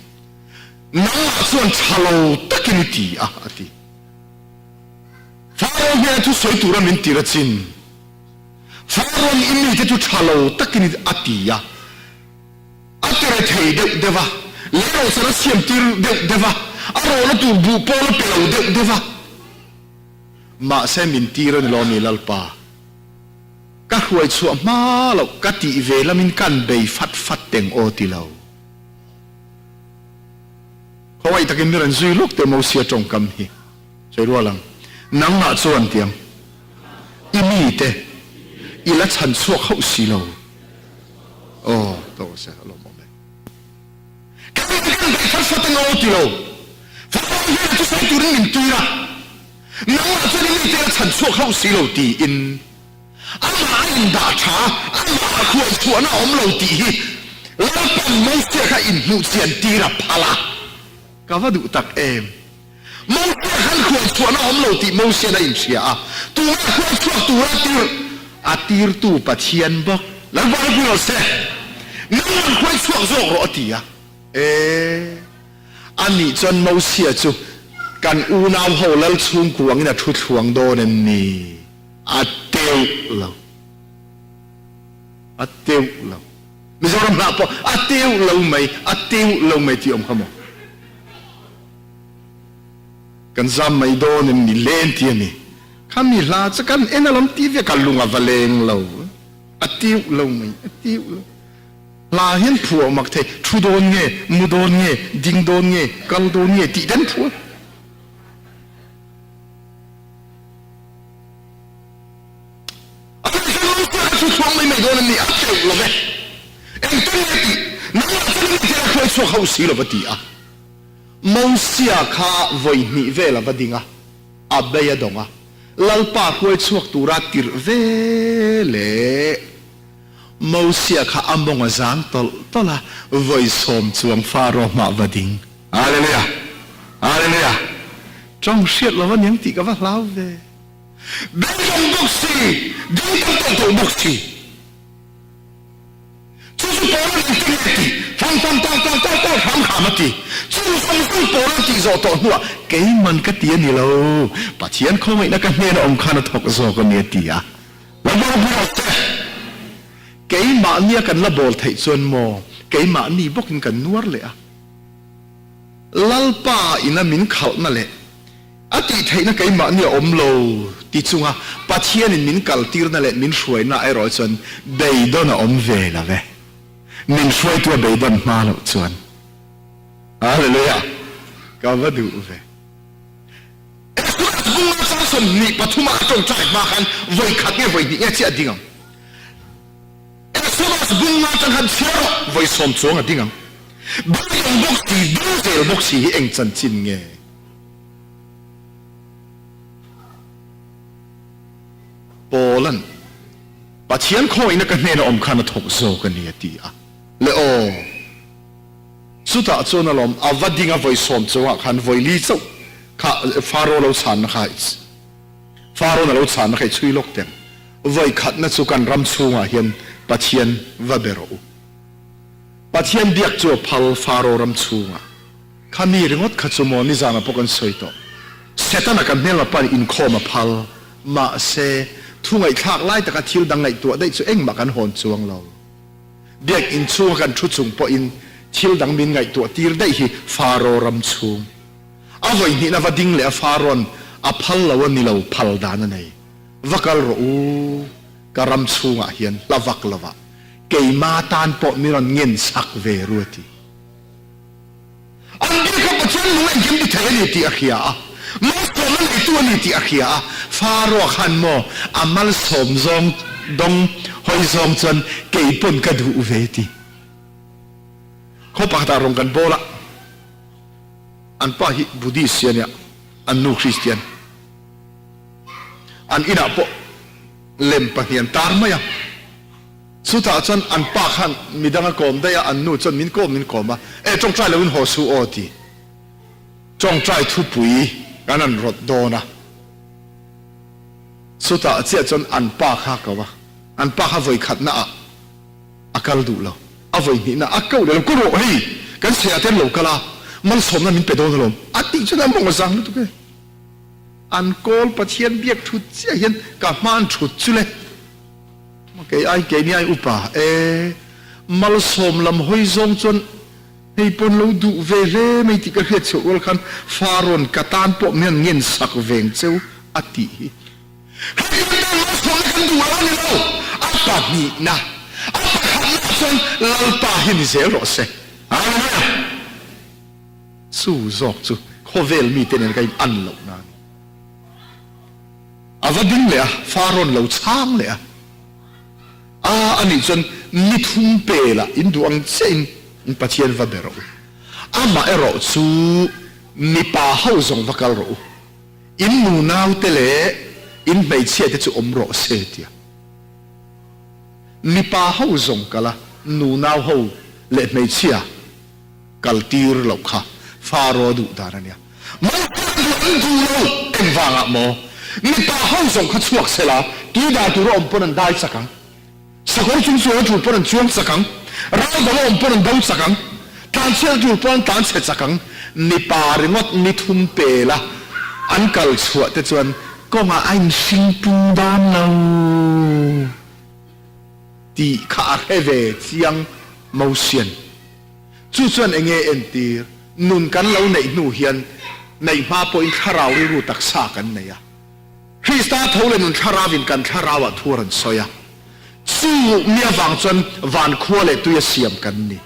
Speaker 1: Nangmah chuan tha lo takin i ti a, a ti. Faro hnena thusawi tura min tir a chin. Pharaoh i mite chu tha lo takin a ti a, a tere thei deuh deuh a, leirawhchan a siam tir deuh deuh a, a rawhna tur buh pawl a pe lo deuh deuh a. Mahse min tir a ni lo a mi Lalpa. Ka hruai chhuah hma loh ka tih ve lamin kan bei fat fat teng aw ti lo. Khawngaih takin mi rawn zui lawk teh Mosia tawngkam hi sawi rual ang. Nangmah chuan tiang i mite i la chhan chhuak hauh si lo. Aw tawk a se a lawmawm e. Ka mite kan bei fat fat ang aw ti lo. Fapa hian a thusawi turin min tir a, nangmah chuan i mite la chhan chhuak hauh si lo tiin. Amah a indah tha, amah a hruai chhuahna a awm lo tih hi Lalpan Mosia kha inhmuh chian tir a phal a, ka va duh tak em. Mosia khan hruai chhuahna a awm lo tih Mosian a inhria a, tunah hruai chhuak tura tir a tirtu Pathian bawk. Lalpa ropui rawh se, nangman hruai chhuak zawk rawh a ti a, e. Anih chuan Mosia chu kan unau ho lal chhungkua angin a thu thluang dawn em ni? A teuh lo. A teuh lo. Mizoram hlah pawh a teuh lo mai, a teuh lo mai tih awm kha maw? Kan zam mai dawn em ni len ti a ni. Kha mi hla chu kan en alawm ti vek a, lung a va leng lo. A teuh lo mai, a teuh lo. Hla hian phuah mak thei, thu dawn nge, mu dawn nge, ding dawn nge, kal dawn nge tih den phuah. A nih chuan Moses kha chu chhuak mai mai dawn em ni? A teuh lo ve. Engtin nge tih? Nangmah chuan i mite a hruai chhuak hauh si lo va ti a. Mosia kha vawi hnih vel a va ding a, a bei a dawng a, Lalpa hruai chhuak tura tirh ve leh Mosia kha a mawng a zang tawlh tawlh a, vawi sawm chuang Faro hmah va ding. Hallelujah! Hallelujah! Tawng hriat lo aniang tih ka va hlau ve. Beidawng bawk si, ding tam tawh tawh bawk si. Chu chu Paula'n engtin nge a tih? Fang fang tawk tawk tawk tawk hram hram a ti. Chu zawng zawng Paula'n tih zawh tawh hnuah keiman ka ti a ni lo, Pathian khawngaihna ka hnena awm khan a thawk zawk a ni a ti a. La bawr bawr che. Keimahnia kan la bawl theih chuan maw keimahni bawkin kan nuar leh a. Lalpa ina min khalhna leh a tih theihna keimahni a awm lo ti chunga Pathianin min kaltirna leh min hruaina erawh chuan beidawn a awm ve lo ve. Min hruaitu a beidawn hma loh chuan. Hallelujah! Ka va duh ve. Exodus bunga chang 23 a tawngtai hma khan vawi khat nge vawi hnih nge chiah a ding ang. Exodus bunga chang khan chhiar rawh vawi sawm chuang a ding ang. Beidawng bawk si, ding zel bawk si hi eng chanchin nge? Paula'n Pathian khawihna ka hnena awm khan a thawk zawk a ni a ti a. Le aw. Chutah chuan alawm a va ding a vawi sawm chungah khan vawi li chauh kha Faro lo chhanna kha Farawn a lo chhanna kha i chhui lawk teng. Vawi khatna chu kan ram chhungah hian Pathian va be rawh u. Pathian biak chu a phal Faro ram chhungah. Kha mi ringawt kha chu maw nizanah pawh kan sawi tawh. Setana kan hmelma pan inkhawm a phal. Mahse, thu ngaihthlak lai taka thil dang ngaihtuah daih chu engmah kan hawn chuang lo. Biakinn chhunga kan thu chung pawhin thil dang min ngaihtuah tir daih hi Faro ram chhung. A vawi hnihna va ding leh a Farawn a phal lo a ni lo, phal dan a nei. Va kal rawh u, ka ram chhungah hian hla vak lovah keima tan pawh min rawn ngen chak ve ru a ti. An bia kha Pathian lung engkim ti thei a ni tih a hria a, malsawmna neitu a ni tih a hria a, Faro khan maw a malsawm zawng dawng hawi zawng chuan kei pawn ka duh ve ti. Khaw pakhatah rawng kan bawl a, an pa hi Buddhist si a nia, an nu Christian. An inah pawh lem pahnih an tar mai a. Chutah chuan an pa khan midang a kawm daih a, an nu chuan min kawm min kawm a, E tawngtai loin haw suh aw ti. Tawngtai thupui kan han rawt dawn a. Chutah chiah chuan an pa kha a ko a, an pa kha vawi khatna ah a kal duh lo, a vawi hnihna a koh leh lo, Ka rawh hei, kan seiah te an lo kal a, malsawmna min pe dawn alawm a tih chuan a mawng a zang lutuk e. An kawl Pathian biak thut chiah hian ka hma an thut chu le. Kei ai keini ai upa e. Malsawm lam hawi zawng chuan hei pawn lo duh ve hle mai tih ka hriat chhoh rual khan Farawn ka tan pawh min han ngen sak veng cheu a tih hi. Hei kan tan malsawmna kan duh lo a ni lo. pahnihna, a pakhatna chuan Lalpa hi ni zel rawh se. Hallelujah! Chu zawk chu khawvel mite nen ka in an lohna a ni. A va ding leh a, fa rawn lo chhang leh a. A, anih chuan ni thum pelah in duh ang chiahin in Pathian va be rawh u. Amah erawh chu mipa ho zawng va kal rawh u. In nunaute leh in hmeichhiate chu awm rawh se tia. Mipa ho zawng kal a, nunau ho leh hmeichhia kal tir loh kha Faro duh dan a nia. Malsawm duh an duh lo engvangah maw? Mipa ho zawng kha chhuak se la, tui dai tur a awm pawn an dai chak ang. Sakawr chung chuan a tul pawn an chuang chak ang, ral do a awm pawn an do chak ang, tlanchhiat a tul pawn an tlanchhe chak ang. Mipa ringawt ni thum pela an kal chhuah te chuan kawngah a inhring pung dawn lo tih kha a hre ve chiang Mosian. Chu chuan enge entir? Nun kan lo neih hnu hian neih hma pawhin thlarau rilru taksa kan nei a. Krista tho leh nun thlarauin kan thlarauah thu a rawn sawi a, chu mi avang chuan van khua leh tui a siam kan ni.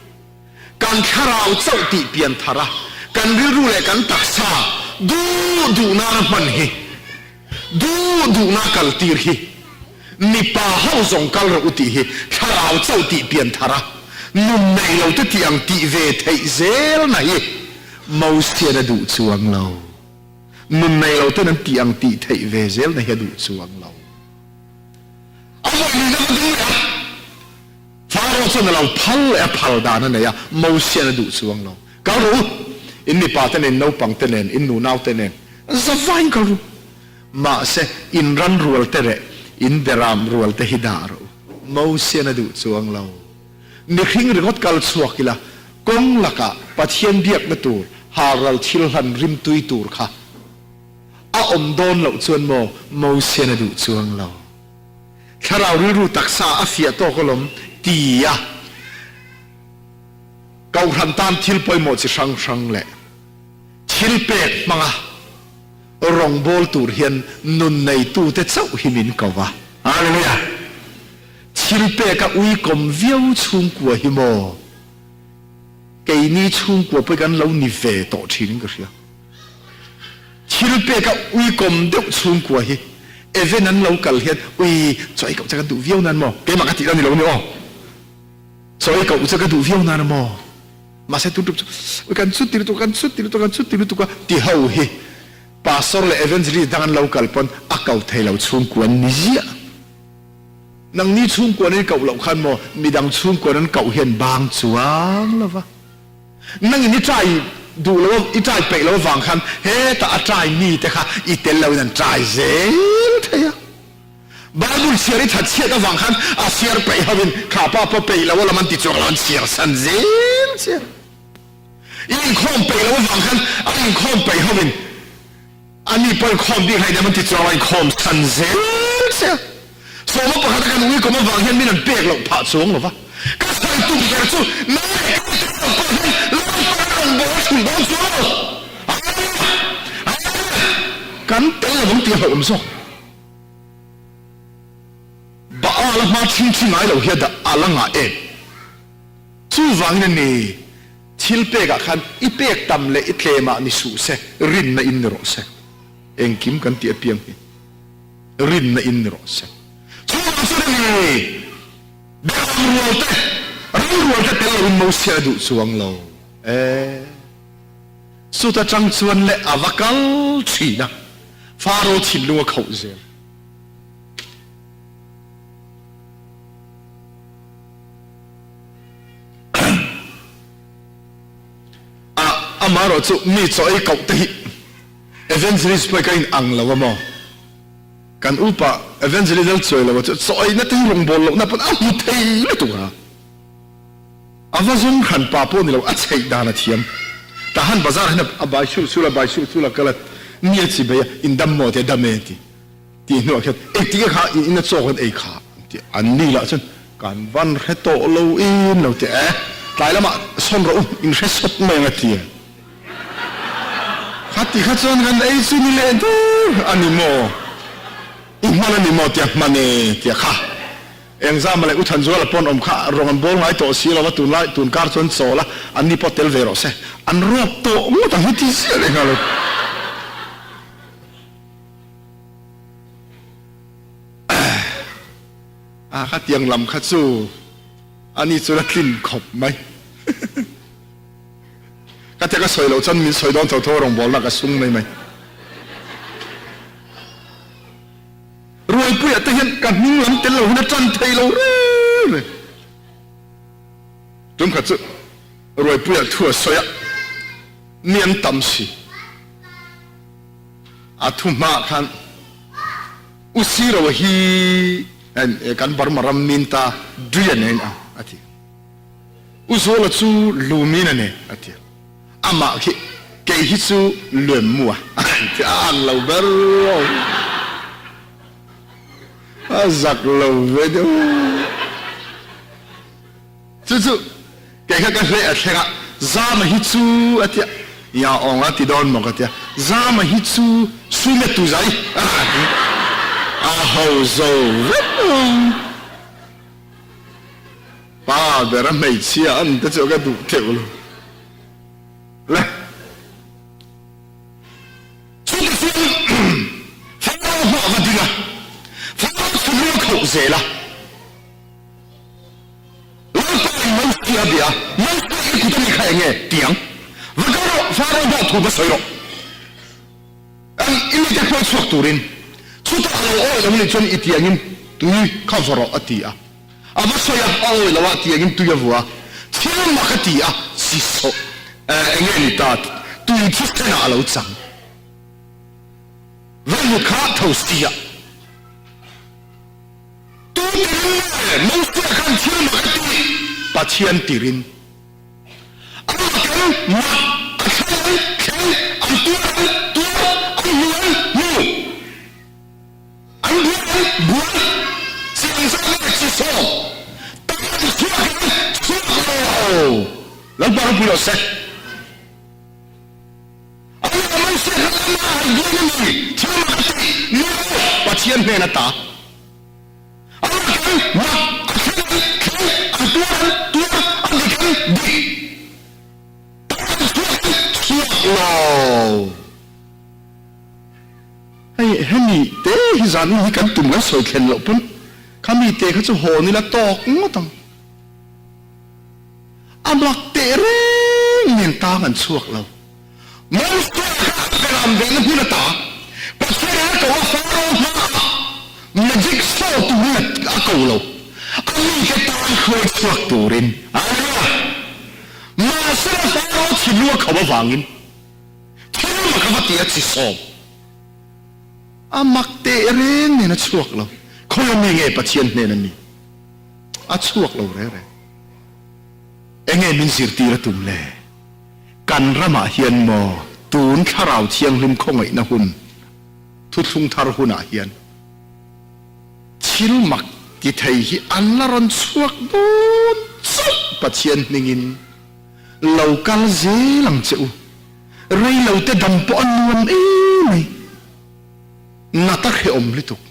Speaker 1: Kan thlarau chauh tih pian thar a, kan rilru leh kan taksa duh duh nana hman hi, duh duhna kal tir hi, mipa ho zawng kal rawh u tih hi thlarau chauh tih pian thar a, nun nei lo te tih ang tih ve theih zelna hi Mosian a duh chuang lo. Nun nei lo ten an tih ang tih theih ve zel na hi a duh chuang lo. A vawiin a va ding leh a, Pharaoh chuan a lo phal leh a phal dan a nei a, Mosian a duh chuang lo. Kal rawh u, in mipa te nen, naupang te nen, in nunau te nen, zavain kal ru. Mahse, in ran rual te leh in beram rual te hi dah rawh u. Mosian a duh chuang lo. Mihring ringawt kal chhuak ila, kawng lakah Pathian biakna tur halral thil hlan rimtui tur kha a awm dawn loh chuan maw Mosian a duh chuang lo. Thlarau rilru taksa a fiah tawk alawm ti a Kohhran tan thil pawimawh chi hrang hrang leh thil pek hmanga rawngbawl tur hian nun neitute chauh hi min ko va. Hallelujah! Thil pek a uikawm viau chhungkua hi maw? Keini chhungkua pawh hi kan lo ni ve tawh thin in ka hria. Thil pek a uikawm deuh chhungkua hi event an lo kal hian ui chaw ei koh che ka duh viau nan maw? Keimah ka tih la ni lo ni aw. Chaw ei koh che ka duh viau nan maw? Mahse tun tum chu ui kan chut ti lutuk a, kan chut ti lutuk a, kan chut ti lutuk a ti ho hi Pastor leh Evangelist dang an lo kal pawn a ko thei lo chhungkua an ni ziah. Nangni chhungkuan in koh loh khan maw midang chhungkuan an koh hian bang chuang lo va. Nangin i try duh lo i try peih lo avang khan hetah a try mi te kha i tel lo in an try zel thei a. Bible chhiar i that chhiat avang khan a chhiar peih ho in kha pa pawh peih lo alam an ti chuang lo an chhiar san zel che a. I inkhawm peih lo avang khan a inkhawm peih ho in A ni pawh inkhawm bik hlei nem an ti chuang a, inkhawm chhan zel che a. Sawma pakhata kan uikawm avang hian min an pek loh phah chuang lo va. Ka sawi tum ber chu nang leh ka tel lo pawh hian Lalpa rawngbâwl a chhun dawn chuang lo. Hallelujah! Hallelujah! Kan tel lo vang tih a hlauhawm zawk. Baal a hma chhingchhi ngai lo hi a dah a la ngah em? Chuvangin a ni. Thil pekah khan i pek tam leh i tlemah ni suh se, rinna in ni rawh se. Engkim kan tih apiang hi rinna in ni rawh se. Chuvang chuan a ni, Beram rual te, ram rual te tel loin Mosia a duh chuang lo e. Chuta tang chuan leh a va kal thin a, Faro thinlung a khauh zel. A amaherawh chu mi chaw ei koh te hi evangelist pawh hi ka in ang lo a maw? Kan upa evangelist lal chuai lo a chu chaw eina te hi rawngbâwl lohna pawn a hmu thei lutuk a, a va zawng hran pa pawh ni lo a chheih dan a thiam. Tahan bazar hian a bai sul sul a bai sul sul a kal a, mi a chi bei a, in dam maw tia dam e a ti. Tih hnuah khian engtik e kha in ina chaw kan ei kha an ti a, an ni lah chuan kan van hre tawh lo in lo ti a, tlai lamah sawn rawh u in hre sawt mai ang a ti a, kha ti kha chuan kan ei chu ni leh dur a ni maw, i hman a ni maw tia hman e tia kha. Engzama leh U Thanzuala pawn awm kha rawng an bawl ngai tawh si lo va, tunlai tun kar chuan chawl a, anni pawh tel ve rawh se. An rawp tawh ngawt ang hi ti ziah leh nghal lo. A khatiang lam kha chu ani chuan a tlin khawp mai. Ka tia ka sawi loh chuan min sawi dawn tho tho rawngbawlna ka sung mai mai. Ruaipuia te hian ka hming lam tel lo hian a tan thei lo reng reng. Tum khat chu Ruaipuia thu a sawi a, mi an tam si. A thu hmaah khan U Siro hi kan Burma ram min ta dui a nei ang a ti. U Zuala chu lumin a nei a ti a. Amah khi kei hi chu luem mu a ti a ang lo ber lo. A zak lo ve deuh. Chu chu kei kha ka hleh a thleng a, Zama hi chu a ti a, Ya awng a ti dawn maw ka ti a, Zama hi chu sume tu zai a ti a ho zo vek lo. Pa ber a hmeichhia an te chu ka duh theuh lo le. Chute chuan Pharaoh hmuh a va ding a, Pharaoh chhungril khauh zel a. Lalpa in Mosia a bia a, Mosia i kut a mi kha eng nge? Tiang. Va kal rawh, Pharaoh hmuh thu va sawi rawh. An i mite hruai chhuak turin. Chutah a lo awi lo nih chuan i tiangin tui kha vaw rawh a ti a. A va sawi a, a awi lo a, tiangin tui a vua a. Thil mak a ti a, chi sawh eng nge ni ta, tui thisen ah a lo chang. Va mut kha tho si a. Tu tirin nge Mosia khan thil mak a tih? Pathian tirin. A makin mak a thleng ang, thleng, an tuar ang, tuar, an hmu ang, hmu, an buai ang, buai, chi ang zawk nge chi sawm, tam an chhuak ang, chhuak lo. Lalpa ropui rawh se. A lawm an hriat na lama a han buai na ni, thil mak a tih ni lo, Pathian hnen ata. A mak an mak, a thleng an thleng, an tuar an tuar, a dik an dik, tam an chhuak an chhuak lo. Hei hemi te hi zan in hi kan tum kan sawi thlen loh pawn khami te kha chu hawn ila tawk ngawt ang. A mak teh reng nen tang an chhuak lo. Moses kha a beram vehna hmun ata Pathian a ko a, Pharaoh hmaah magic show turin a ko lo. A mite tan hruai chhuak turin. Hallelujah! Mahsela Pharaoh thinlung a khauh avangin thil mak a va ti a chi sawm. A mak teh reng nen a chhuak lo. Khawi ami nge Pathian hnen a ni? A chhuak lo reng reng. Enge min zirtir a tum le? Kan ramah hian maw tun Thlarau Thianghlim khawngaihna hun, thuthlung thar hunah hian thil mak ti thei hi an la rawn chhuak dawn chauh Pathian hmingin lo kal zel ang che u. Reilote dam pawh a nuam em mai. Nat a hrehawm lutuk.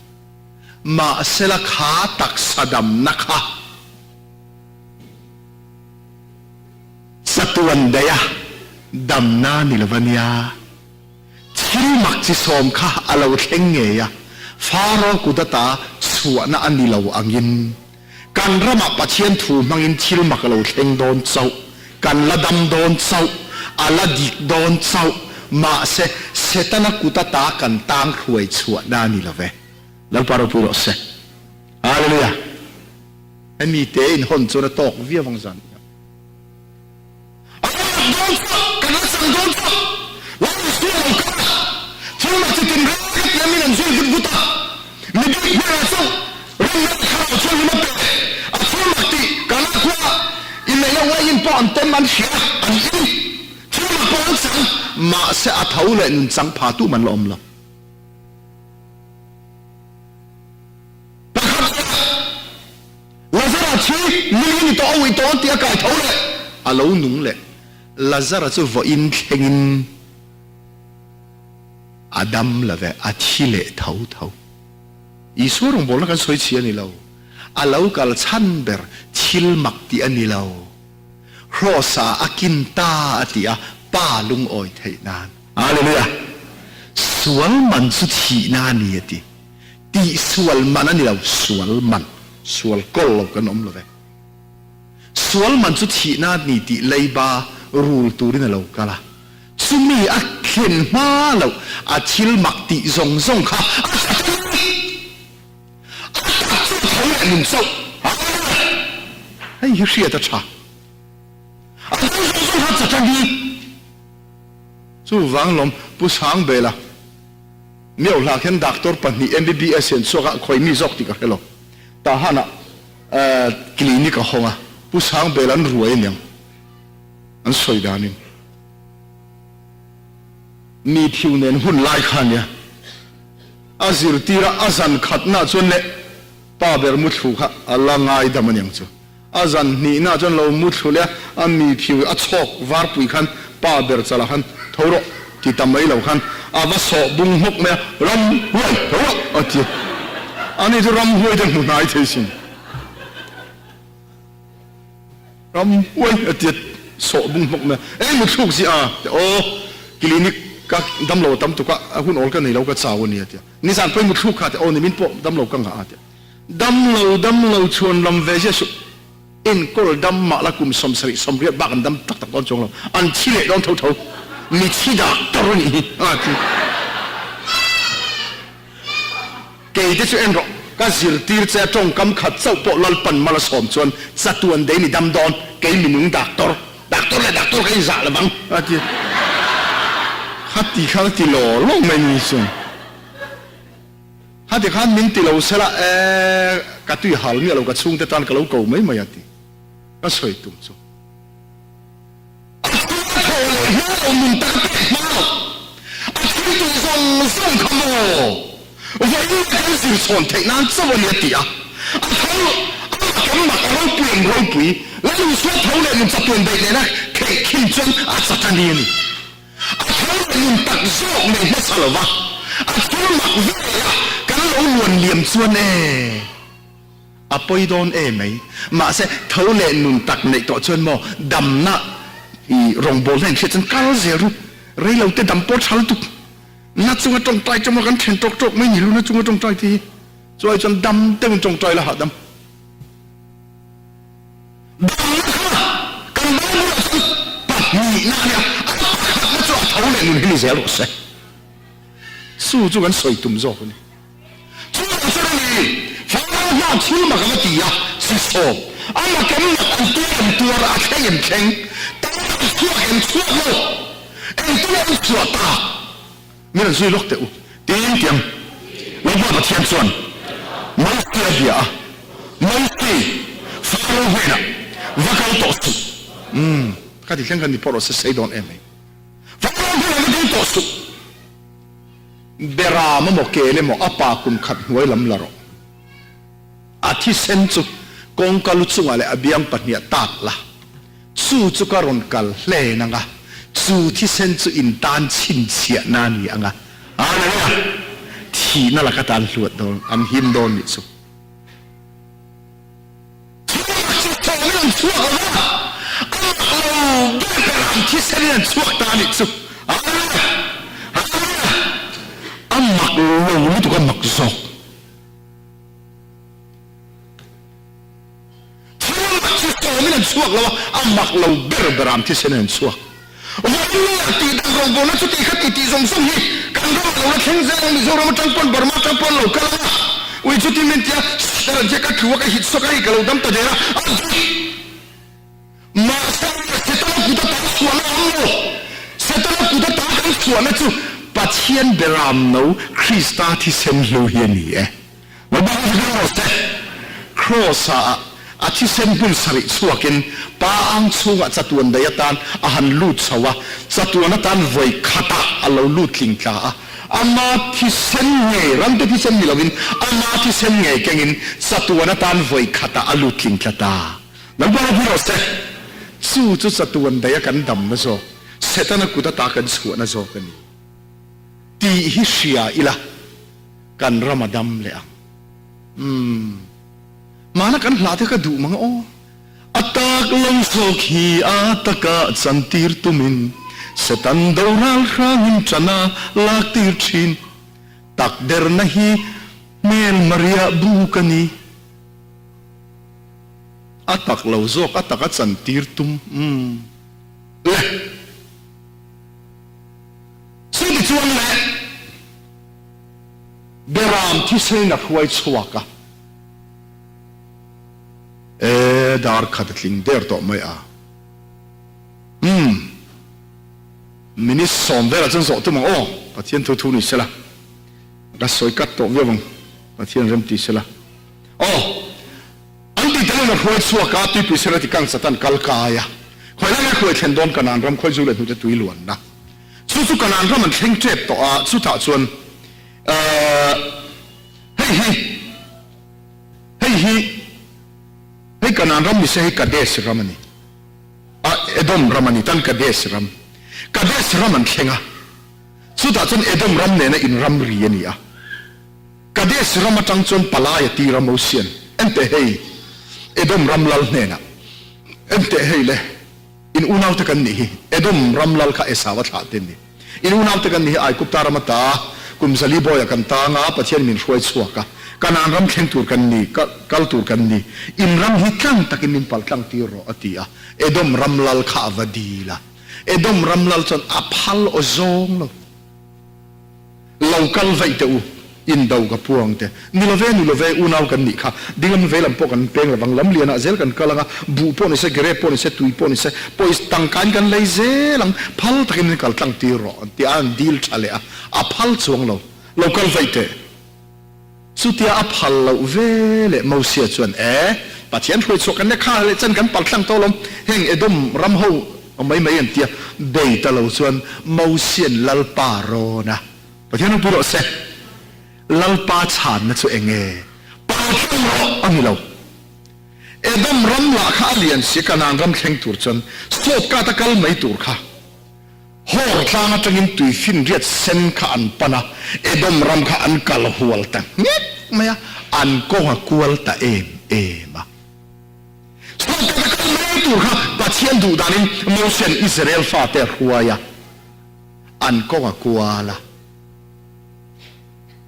Speaker 1: Mahsela kha taksa damna kha. Chatuan daih a damna ni lo a nia. Thil mak chi sawm kha a lo thleng ngei a, Faro kut ata chhuahna a ni lo angin kan ramah Pathian thu hmangin thil mak a lo thleng dawn chauh, kan la dam dawn chauh, a la dik dawn chauh, mahse Setana kut ata kan tang hruai chhuahna a ni lo ve. Lalpa ropui rawh se. Hallelujah. Hemi te in hawn chuan a tawk viau ang zan hian. A lo mak dawn chauh, kan la chang dawn chauh. Lal Isua lo kal a, thil mak chi tin reng a tiam in an zui vut vut a. Mi bik hnenah chauh rinna leh thlarau thianghlim a pe. A thil mak tih Kana khua inneihna uaiin pawh an tem an hria, an in. Thil mak pawh an chang, mahse a tho leh nun chang pha tu man la awm lo. Pakhat erawh, Lazara thi nungin i tawh a uih tawh tih a kai tho leh a lo nung leh. Lazara chu vawiin thlengin a dam lo ve, a thi leh tho tho. Isua rawngbawlna kan sawi chhi a ni lo.
Speaker 2: A lo kal chhan ber thil mak tih a ni lo. Hrawsa a kin ta a ti a, Pa lungawi theih nan. Hallelujah! Sual man chu thihna a ni a ti. Tih sual man a ni lo, sual man. Sual kawl lo kan awm lo ve. Sual man chu thihna a ni tih leiba rul turin a lo kal a. Chumi a thlen hma loh a thil mak tih zawng zawng kha a tha thei a ni. A tak chu tho leh nun chauh. Hallelujah! Hei hi hriat a tha. A dang zawng zawng kha chatan hi. Chuvang lawm Pu Sangbela Miohla khian doctor pahnih MBBS hian chhuak a khawi mi zawk tih ka hre lo. Tahan ah clinic a hawng a, Pu Sangbela an ruai aniang an sawi danin. Mi phiu nen hun lai kha ania. A zirtir a, a zan khatna chuan leh pa ber muthlu kha a la ngaidam aniang chu. A zan hnihna chuan lo muthlu leh a, a mi phiu a chhawk varpui khan pa ber chalah khan tho rawh ti ta mai lo khan a va sawh bung hmawk mai a, Ramhuai tho rawh a ti a. Ani chu ramhuai te hmu hnai thei sin. Ramhuai a tia sawh bung hmawk mai a, Eng muthluk zia a? Ti aw, clinic ka damlo a tam tuk a, a hun awl ka nei lo ka chau a ni a ti a. Nizan pawhin muthluk kha a ti, aw nimin pawh damlo ka ngah a ti a. Damlo damlo chhuan lam ve zia suh, enkawl dam mah la kum 70 80 bak an dam tak tak dawn chuang lo, an thi leh dawn tho tho, mi thi doctor a nih hi a ti. Kei te chu en rawh, ka zirtir che a tawngkam khat chauh pawh Lalpan mal a sawm chuan chatuan dei ni dam dawn, kei minung doctor, doctor leh doctor ka inzah lo vang a ti. Khati khan a ti law law mai ni chuan. Khati khan min ti lo sela e, ka tui hal miah lo ka chhungte tan ka lo ko mai mai a ti. Ka sawi tum chu. A thil a thawh leh hma loh nun tak a pek hma loh. A thil tih zawng zawng kha maw vawiin leh kan zir chhawn theih nan chauh a ni a ti a. A tho a mak em mak a ropui em ropui. Lal Isua tho leh nun chatuan beih nena kheih khin chuan a chak a ni a ni. A tho leh nun tak zawk nei hmasa lo va, a thil mak vel a kan lo luan liam chuan e. A pawi dawn e mai. Mahse, tho leh nun tak neih tawh chuan maw damna i rawngbawlna inhriat chuan kal zel ru. Rei lo te dam pawh tha lutuk. Na chunga tawngtai chu maw kan then tawk tawk mai ni lu na chunga tawngtai te hi. Chuai chuan dam deuhin tawngtai la hahdam. Damna kha kan Bible ah chuan pahnihna a nia, a pakhatna chu a tho leh nun hi ni zel rawh se. Chu chu kan sawi tum zawk a ni. Chuvang chuan a ni, Farao hna thil mak a va ti a, chi sawm, a mak em mak, an tuar em tuar, a thleng em thleng, tam an chhuak em chhuak lo, engtin an chhuah tak? Min rawn zui lawk teh u. Tiin tiang Lalpa Pathian chuan Mosia a bia a, Mosi, Farao hnenah va kal tawh suh. Umm, ka ti thleng kha ni pawh rawh se sei dawn em mai. Farao hnenah va kal tawh suh. Beram emaw kel emaw a pa kum khat hnuai lam la rawh. A thisen chu kawngka lu chungah leh a biang pahniah tak la. Chu chu ka rawn kal hlen ang a, chu thisen chu in tan chhinchhiahna a ni ang a. Hallelujah! Thihna laka tan hluat dawn, an him dawn nih chu. Thihna chu thawmin an chhuak lo va, a mak lo ber ber an thisenin an chhuak ta nih chu. Hallelujah! Hallelujah! A mak lo lutuk a mak zawk. Thil mak chu sawmin an chhuak lo a, a mak lo ber ber an thisen an chhuak. Vawiin tih dan rawngbawlna chu tih kha tih tih zawng zawng hi kan ramah lo la thleng zel ang, Mizoram atang pawn Burma atang pawn lo kal ang a, ui chutin min tia, Shh an tia ka tlu a ka hit sawk a hei ka lo dam ta der a, a dik. Mahse Setana kut ata chhuahna a awm lo. Setana kut ata kan chhuahna chu Pathian beram no Krista thisen hlu hi a ni e. Kraws-ah a thisen hmun sarih chhuakin Pa ang chhungah chatuan daih atan a han lut chho a, chatuan atan vawi khatah a lo lut tling tla a. Ama thisen ngei, ramte thisen ni lovin, ama thisen ngei kengin chatuan atan vawi khatah a lut tling tla ta. Lalpa ropui rawh se! Chu chu chatuan daih a kan damna zawk, Setana kut ata kan chhuahna zawk a ni tih hi hria ila. Kan ram a dam leh ang. Umm. Hmana kan hla te ka duh mang aw.
Speaker 1: A tak lo zawk hi a taka chantir tumin Satan do ral hrangin ṭan a laktir ṭhin. Tak derna hi hmel Maria bu ka ni.
Speaker 2: A tak lo zawk a taka chantir tum umm le.
Speaker 1: Chutichuan le Beram thisen a hruai chhuak a. E, dar khat a tling der tawh mai a. Umm, minute velah chuan zawh tum ang aw, Pathian thu thu ni sela, ka sawi kat tawh viau ang, Pathian rem ti sela. Aw, an tih telin a hruai chhuak a, tuipui sela ti kang Satan kal kai a. Khawi lai nge hruai thlen dawn Kanaan ram khawi zu leh hnute tui luanna. Chu chu Kanaan ram an thleng tep tawh a, chutah chuan, eh, hei hi, Hei hi hei Kanaan ram ni se hei Kadesh ram a ni. A Edom ram a ni tan Kadesh ram. Kadesh ram an thleng a, chutah chuan Edom ram nena inramri a ni a. Kadesh ram atang chuan palai a tir a Mosian, Enteh hei, Edom ram lal hnenah, enteh hei le, In unaute kan nih hi, Edom ram lal kha Esau a thlah te ni. In unaute kan nih hi Aigupta ram ata kum zali bawiah kan tang a, Pathian min hruai chhuak a, Kanaan ram thleng tur kan ni, kal tur kan ni. In ram hi tlang takin min pal tlang tir rawh, a ti a. Edom ram lal kha a va dil a. Edom ram lal chuan a phal aw zawng lo. Lo kal vaih teh u, indo ka puang te. Ni lo ve, ni lo ve, unau kan nih kha. Dinglam veilam pawh kan peng lovang, lamlianah zel kan kal ang a, buh pawh ni se, grape pawh ni se, tui pawh ni se, pawisa tangkain kan lei zel ang, phal takin min kal tlang tir rawh an ti a, an dil tha leh a, a phal chuang lo. Lo kal vaih teh. Chutia a phal loh ve leh Mosia chuan, E, Pathian hruai chhuah kan leh kha leh chan kan pal tlang tawh alawm, heng Edom ram ho mai mai an tia, bei ta lo chuan Mosian Lalpa rawn a, Pathian ropui rawh se, Lalpa chhanna chu eng nge? Pal tlang rawh a ni lo. Edom ram lah kha a lian si, Kanaan ram thleng tur chuan sawt kata kal mai tur kha. Hor tlang atangin tuifinriat sen kha an pan a, Edom ram kha an kal hual ta nghek mai a, an kawng a kual ta em em a. Chhuak taka kal mai tur kha Pathian duh danin Mosian Israel fate a hruai a, an kawng a kual a.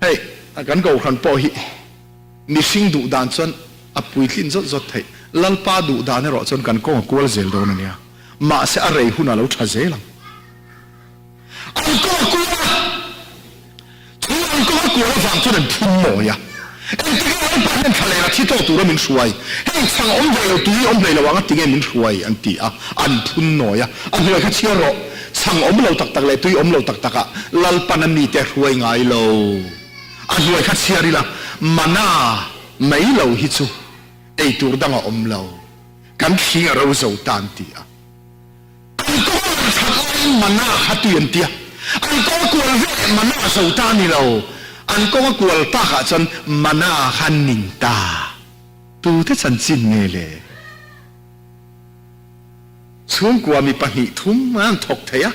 Speaker 1: Hei, kan kohhran pawh hi mihring duh dan chuan a puitlin zawt zawt theih, Lalpa duh dan erawh chuan kan kawng a kual zel dawn a nia. Mahse a rei hun a lo tha zel ang. An kawng a kual a, chu an kawng a kual avang chuan an phun mawi a. Engtik nge Lalpa hian thla leh a thi tawh tura min hruai? Heng chhang awm hlei lo, tui awm hlei lo ang a ti nge min hruai? an ti a, an phun nawi a. A hnuai kha chhiar rawh, chhang awm lo tak tak leh tui awm lo tak takah Lalpan a mite a hruai ngai lo. A hnuai kha chhiar ila, mana mai lo hi chu ei tur dang a awm lo. Kan thling a ro zo ta an ti a. An kawng a that laiin mana kha tui an ti a. An kawng a kual ve leh mana a zo ta a ni lo. An kawng a kual takah chuan mana kha an ning ta. Tute chanchin nge le? Chhungkua mi pahnih thum an thawk thei a,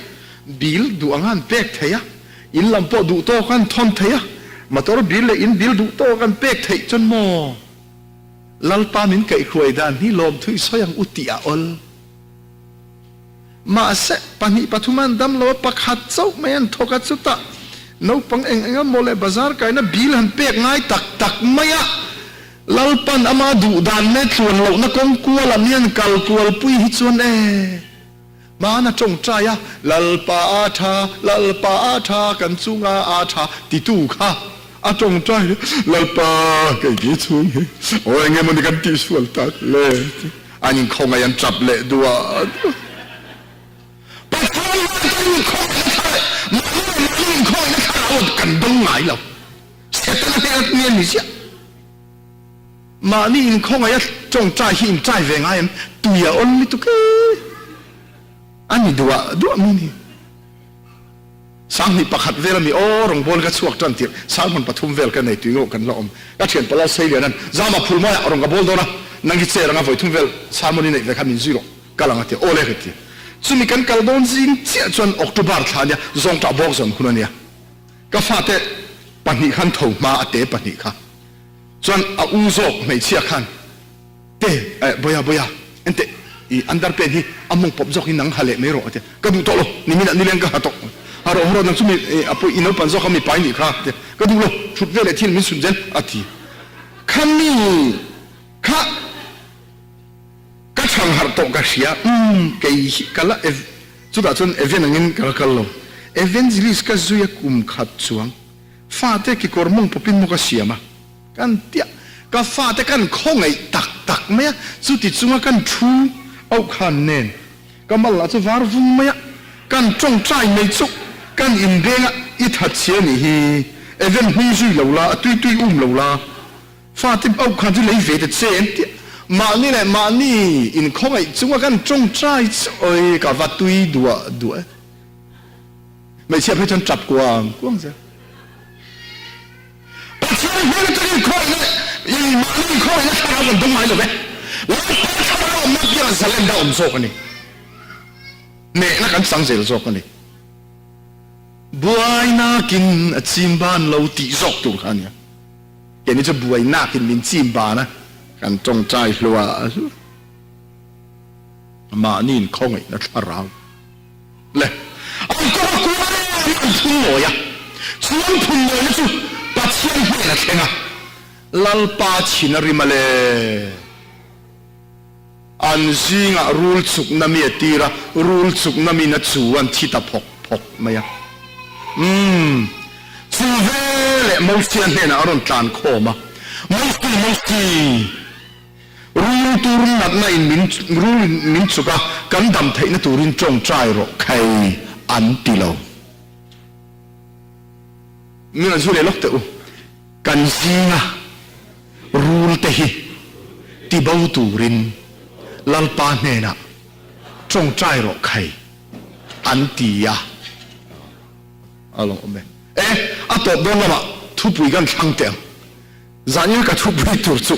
Speaker 1: bill duh anga an pek thei a, in lam pawh duh tawk an thawn thei a, motor bill leh in bill duh tawk an pek theih chuan maw? Lalpa min kaihhruai dan hi lawmthu i sawi ang u tih a awl. Mahse, pahnih pathum an dam lo a, pakhat chauh mai an thawk a, chutah naupang eng eng emaw leh bazar kaina bill han pek ngai tak tak mai a, Lalpan ama duh dan leh tluan lohna kawng kual ah mian kal kualpui hi chuan e. Hmana tawngtai a, Lalpa a tha, Lalpa a tha, kan chunga a tha titu kha a tawngtai, Lalpa kei ni chhung hi aw eng emaw ni kan tihsual tak le ti an inkhawngaih an tap leh duah duah. Pathian hian kan inkhawngaihna thar leh mahni leh mahni inkhawngaihna thar ah aw kan dawng ngai lo. Setana hmel a ni ziah. Mahni inkhawngaih a tawngtai hi intai ve ngai em? Tui a awn lutuk e. A ni duah duah mai ni. Sanghnih pakhat vel a mi aw rawngbâwl ka chhuak tan tirh sanghmun pathum vel ka nei tui ngawh kan la awm. Ka thian pala Seilianan Zama phul maiah rawn ka bawl dawn a, nang hi chair anga vawi thum vel sermon i neih ve kha min zui rawh kal ang a ti a, aw le ka ti. Chumi kan kal dawn zing chiah chuan October thla a nia, zawngṭah bawk zawn hun a nia. Ka fate pahnih khan tho hma a te pahnih kha. Chuan a u zawk hmeichhia khan.
Speaker 2: Te, eh, Bawiha, Bawiha, enteh, i underpant hi a mawng pawp zawk hi nang ha leh mai rawh a ti a. Ka duh tawh lo, niminah nileng ka ha tawh. Ha rawh, ha rawh, nang chu mi, a pawi, i naupan zawk a mi pai nih kha a ti a. Ka duh lo, thut ve leh thil min sun zel a ti. Kha mi kha ka chhang harh tawh ka hria, umm, kei hi ka la ev, chutah chuan Evan angin ka la kal lo. Evangelist ka zui a kum khat chuang fate kekawr mawng pawpin maw ka siam a. Kan tia, ka fate kan khawngaih tak tak mai a, chuti chunga kan thu auh khan nen ka mal lah chu var vung mai a, kan tawngtai mai chu kan inbeng a, i that chhia nih hi, Evan hming zui lo la, a tui tui um lo la, fate auh khan chu lei ve ta che an tia, mahni leh mahni inkhawngaih chunga kan tawngtai chu awi ka va tui duah duah e. Hmeichhia phei chuan tap kuang kuang zel. Pathian hmel atangin khawihna in mahni khawihna thlarau kan dawng ngai lo ve. Lalpa thlarau awmna biakah zalenda awm zawk a ni. Hnehna kan chang zel zawk a ni. Buainakin a chim ban lo tih zawk tur kha a nia. Keini chu buainakin min chim ban a, kan tawngtai hluah hluah. Mahni inkhawngaihna thlarau. Le, an kawng a kual em an phun nawi a, chu an phun nawina chu Pathian hnen a thleng a, Lalpa chhin a rim a le. An zingah rul chukna mi a tir a, rul chukna min a chu an thi ta phawk phawk mai a. Umm, chu veleh Mosia hnenah a rawn tlan khawm a, Mosi, Mosi! Rul tur natna in min rul in min chuk a, kan dam theihna turin tawngtai rawh khai an ti lo. Min rawn zui leh lawk teh u, kan zinga rul te hi tibo turin Lalpa hnenah tawngtai rawh khai an ti a. A lo awm e. E, a tawp dawn lamah thupui kan thlang teh ang. Zahnia ka thupui tur chu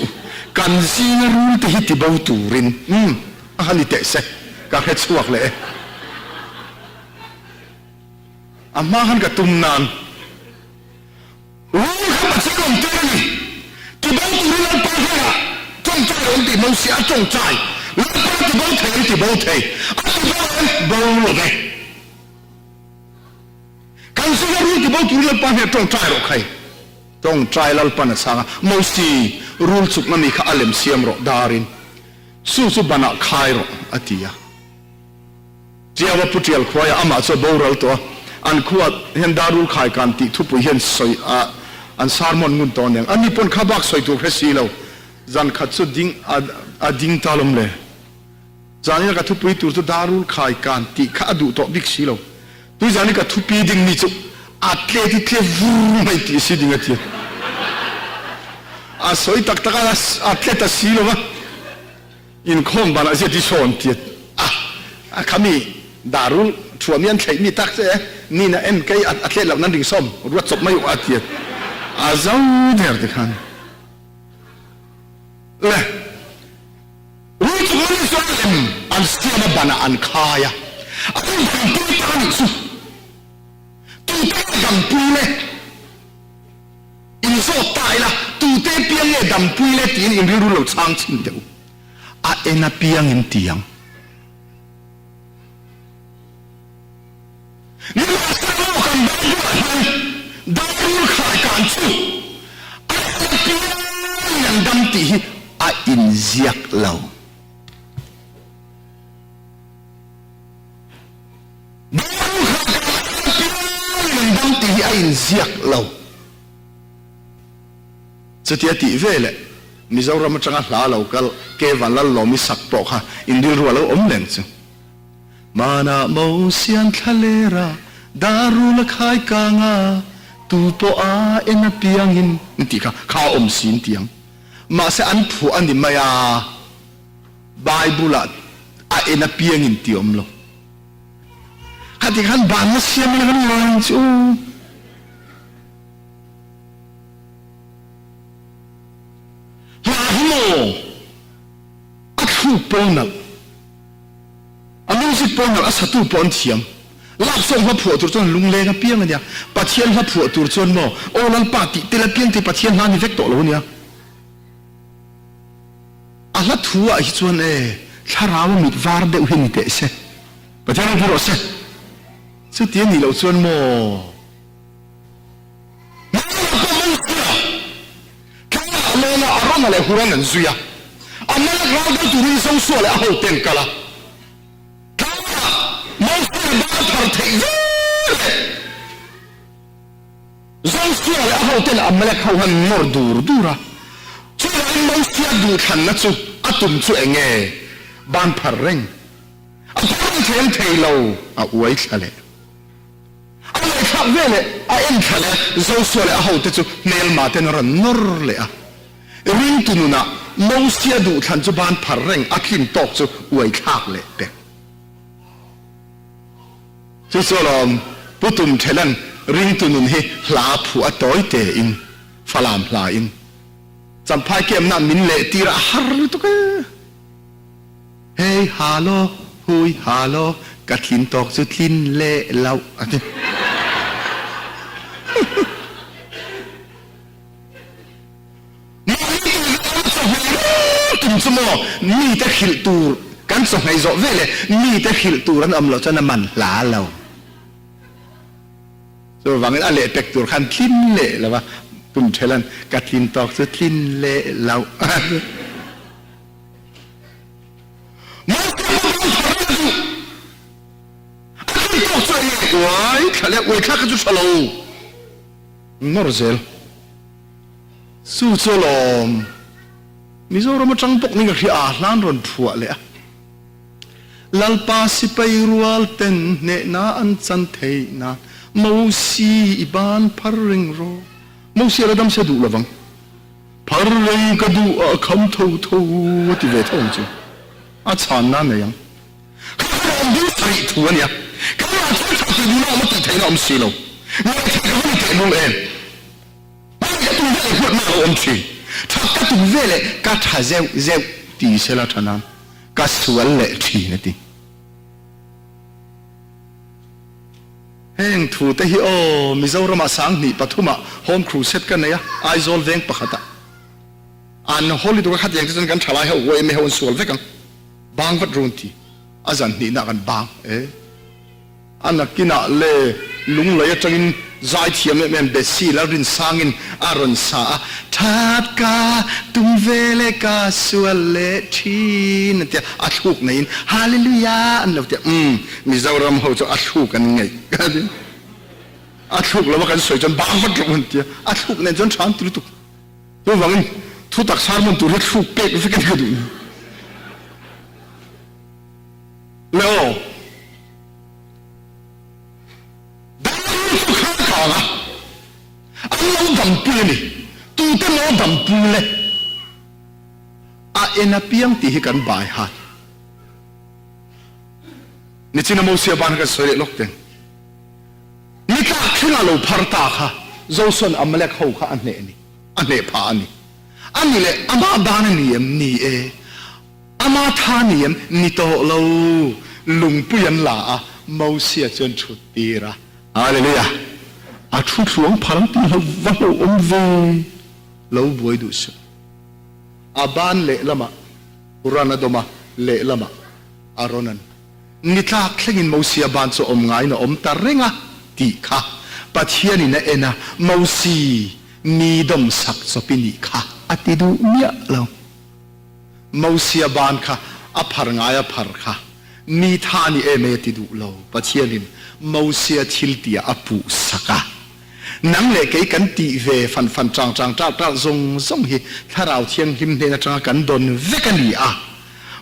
Speaker 2: kan zinga rul te hi tibo turin umm a han ni teh se ka hre chhuak leh e. A hma khan ka tum nan rul kha Pathian awm tir a ni. Tibo turin Lalpa hnenah tawngtai rawh an tih hmang si a tawngtai Lalpa tibo thei an tibo thei a tibo em bo lo ve. Kan zinga rul tibo turin Lalpa hnenah tawngtai rawh khai. Tawngtai Lalpan a chhang a, Mosi, rul chukna mi kha a lem siam rawh, darin chu chu banah khai rawh, a ti a. Tiaua Pu Tial khuaiah amah chu a boral tawh a, an khuat hian dar rul khai kan tih thupui hian sawi a, an sermon ngun tawh aniang. Ani pawn kha bak sawi tur hre si lo, zan khat chu ding a ding ta lawm le. Zanina ka thupui tur chu dar rul khai kan tih kha a duh tawh bik si lo. Tuizan i ka thupi dingmi cu a tle ti tle vur mai ti a si ding a ti. A soi taktak a a tlet a si lo va. Inkhawm ban ah zia ti sawn ti a a khami darul thuami an thlaihmi tak che ni na en kei a tlet lo nan ring som ruat chop mai a ti a zo der ti khan le Rul chung an chuan lem an siam a banah an khai a, an dampui ta anih chu. Tute nge dampui le? In zawt ta ila, tute piang nge dampui le tiin in rilru lo chhang chhin teh u. A en apiang in ti ang. Nimahsela maw kan Bible-ah hian Darul khai kan chu a en apiangin an dam tih hi a inziak lo. Darul khai kan a en apiangin an dam tih hi a inziak lo. Chutia tih veleh Mizoram atanga hla lo kal Kevan Lallawmi sak pawh kha inrilru a lo awm leng chu. Hmanah Mosian thlalera darul a khai kang a, tu pawh a en apiangin an tih kha, kha a awm si an ti ang. Mahse an phuah a ni mai a, Bible-ah a en apiangin ti awm lo. Khati khan banna siam ila kan lawm chu. Hla hi maw a thluk pawl nalh. A music pawh nalh, a satu pawh an thiam. Lap song hla phuah tur chuan lungleng apiang a nia. Pathian hla phuah tur chuan maw, Aw Lalpa tih tel apiang te Pathian hla ni vek tawh lo a nia. A hla thu ah hi chuan e, thlarau a mit var deuh hi ni teh se. Pathian ropui rawh se. Chuti a nih loh chuan maw? Hmangaih pawh Mosia tlangah leng a Arona leh Huran an zui a. Amalek ral do turin Josua leh a hote an kal a. Tlangah Mosia ban thar theih vel leh Josua leh a hoten Amalek ho han nawr dur dur a. Chuvangin Mosia duhthlanna chu a tum chu eng nge? Ban phar reng. A phar reng thei an thei lo, a uai thla leh. A ngaihthlak ve leh a en thla leh Josua leh a hote chu hmelma ten a rawn nawr leh a. Ringtu nunah Mosia duhthlan chu ban phar reng a tlin tawk chu uai thlak leh pek. Chu chu alawm Pu Tum Thelan ringtu nun hi hla phuah a tawi tein Falam hla in Champhai kemna min leh tir a har lutuk e. Hei ha law, hui ha law, ka tlin tawk chu tlin leh loh a ti. Mahni tur zawng chawhmeh reng tum chu maw mite hrilh tur kan chawhmeh zawh veleh mite hrilh tur an awm loh chuan a man hla lo. Chuvangin a lehpek tur khan tlin leh lo a, tum thelan ka tlin tawk chu tlin leh loh a ti. A tlin tawk chu enge uai thla leh uai thla kha chu tha lo nawr zel. Chu chu alawm Mizoram atang bawk ning a hria a hlan rawn phuah leh a. Lalpa sipai rual ten hnehna an chan theih nan Mosi i ban phar reng rawh. Mosi a la dam se duh lovang. Phar reng ka duh a kham tho tho a ti ve tho ang chu. A chhanna a nei ang. Kha kha awm ding sarih thu a nia. Keimah thil tha tih duhna awm a tih theihna awm si lo. Ngaihthei ka va ni teh lul em. Hmangaih ka tum veleh huatna a lo awm thin. That ka tum veleh ka tha zeuh zeuh ti sela tha nan ka sual leh thin a ti. Heng thu te hi aw Mizoramah 2003 ah Home Crusade ka nei a, Aizawl veng pakhatah. An Holy Duka khatiang te chuan kan thalai ho yma ho an sual vek ang. Bang vat run ti. A zan hnihna kan bang e. A nakinah le lunglei atangin zaithiam em em Bethsy Lalrinsangin a rawn sa a, That ka tum ve leh ka sual leh thin a tia, a thluk neiin Hallelujah an lo tia, umm Mizoram ho chu a thluk an ngeih ka ti. A thluk lova kan sawi chuan bang vat rawh an tia, a thluk nen chuan tha an ti lutuk. Chuvangin thutak sermon tur hi thluk pek vek a ni ka duh ni. Le aw. Damlo chu kha kang a, an lo dampui a ni. Tute maw dampui le? A en apiang tih hi kan bai hat. Nichina Mosia ban kha kan sawi leh lawk teng. Ni tlak thlengah lo phar ta kha Josuan Amalek ho kha a hneh a ni, a hneh phah a ni. A ni leh ama ban a ni em? Ni e. Ama tha ni em? Ni tawh lo. Lungpui an la a, Mosia chuan thut tir a. Hallelujah! A thu thluang phar ang tih hlo va hlo awm ve. Lo buai duh suh. A ban lehlamah Ran a dawm a, lehlamah a rawn an. Ni tlak thlengin Mosia ban chu awm ngaiin a awm ta reng a tih kha Pathianin a en a, Mosi, mi dawmsak chawp i nih kha a ti duh miah lo. Mosia ban kha a phar ngai a phar kha mi tha ni em e a ti duh lo. Pathianin Mosia thil tihah a puhsak a. Nang leh kei kan tih ve fan fan chang chang ṭak ṭak zawng zawng hi Thlarau Thianghlim hnen aṭanga kan dawn vek a ni a.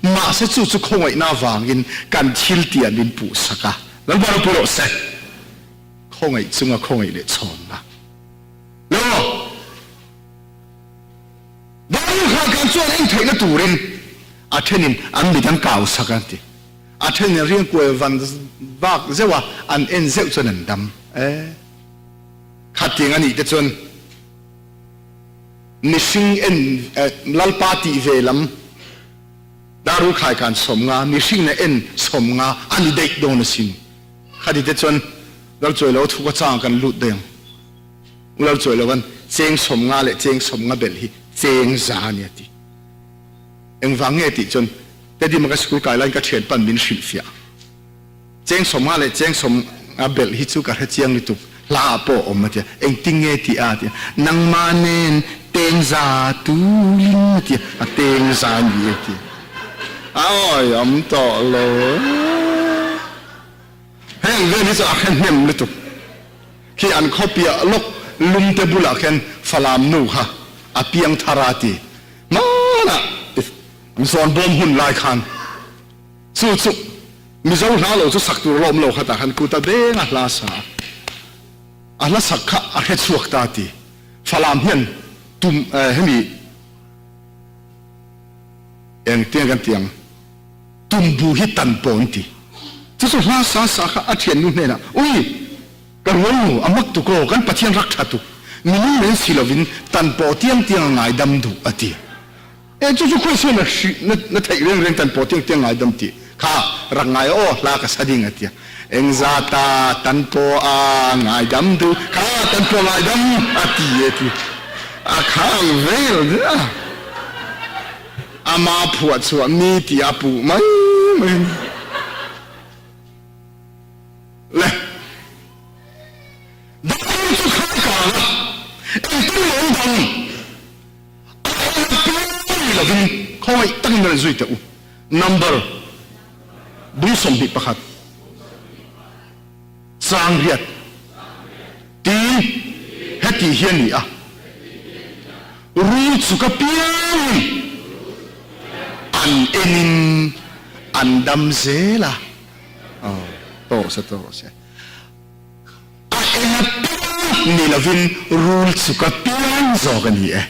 Speaker 2: Mahse chu chu khawngaihna avangin kan thil tih ah min puhsak a. Lalpa ropui rawh se. Khawngaih chunga khawngaih leh chhawnna. Lo! Bible kha kan chuan en theihna turin a thenin an mit an kausak a ti. A thenin riang kuai van vak zeuh a, an en zeuh chuan an dam e. Khatiang a nih te chuan mihring en Lalpa tih ve lam Darul Khaikan 50, mihring na en 50 a ni daih dawn asin. Khati te chuan Lalchuailo thuka chang kan lut daih ang. U Lalchuailovan cheng 50 leh cheng 50 belh hi cheng za a ni a ti. Engvang nge tih chuan Teddy-ma ka sikul kai laiin ka thianpan min hrilhfiah. Cheng 50 leh cheng 50 belh hi chu ka hre chiang lutuk, hla ah pawh a awm a tia. Engtin nge tih a tia, nangmah nen teng za tulin a tia, a teng za a ni e tia. A awi awm tawh lo. Heng vel hi chu a hre hnem lutuk. Khi an khaw piah lawk lum te bulah khian Falam nu kha a piang thar a ti. Hmanah zawn bawm hun lai khan chu chu Mizo hla lo chu sak tur a la awm lo kha tah khan kuta deng a hla sa a, a hla sak kha a hre chhuak ta ti. Falam hian tum hemi engtiang kan ti ang tumbu hi tan pawh an ti. Chu chu hla sa sa kha a thiannu hnenah ui! Ka rual a mak tuk aw, kan Pathian rak tha tuk, minung men si lovin tan pawh tiang tiang a ngaidam duh a ti. E chu chu khawi sawn a na theih reng reng tan pawh tiang tiang ngaidam tih kha rak ngai aw hla ka sa ding a tia. Engzata tan pawh a ngaidam duh kha tan pawh ngaidam a ti e ti a khang vel a ama phuah chhuah mi tih a puh mai mai a ni. Le Dam chu khai kang a, engtin maw an dam? A en a piang ni lovin khawngaih takin rawn zui teh u. Number bung 21 chang riat tiin heti hi a ni a, Rul chu ka piangin an enin an dam zel a. Aw, tawh rawh se, tawh rawh se. A eng a piang ni lovin rul chu ka piang zawk a ni e.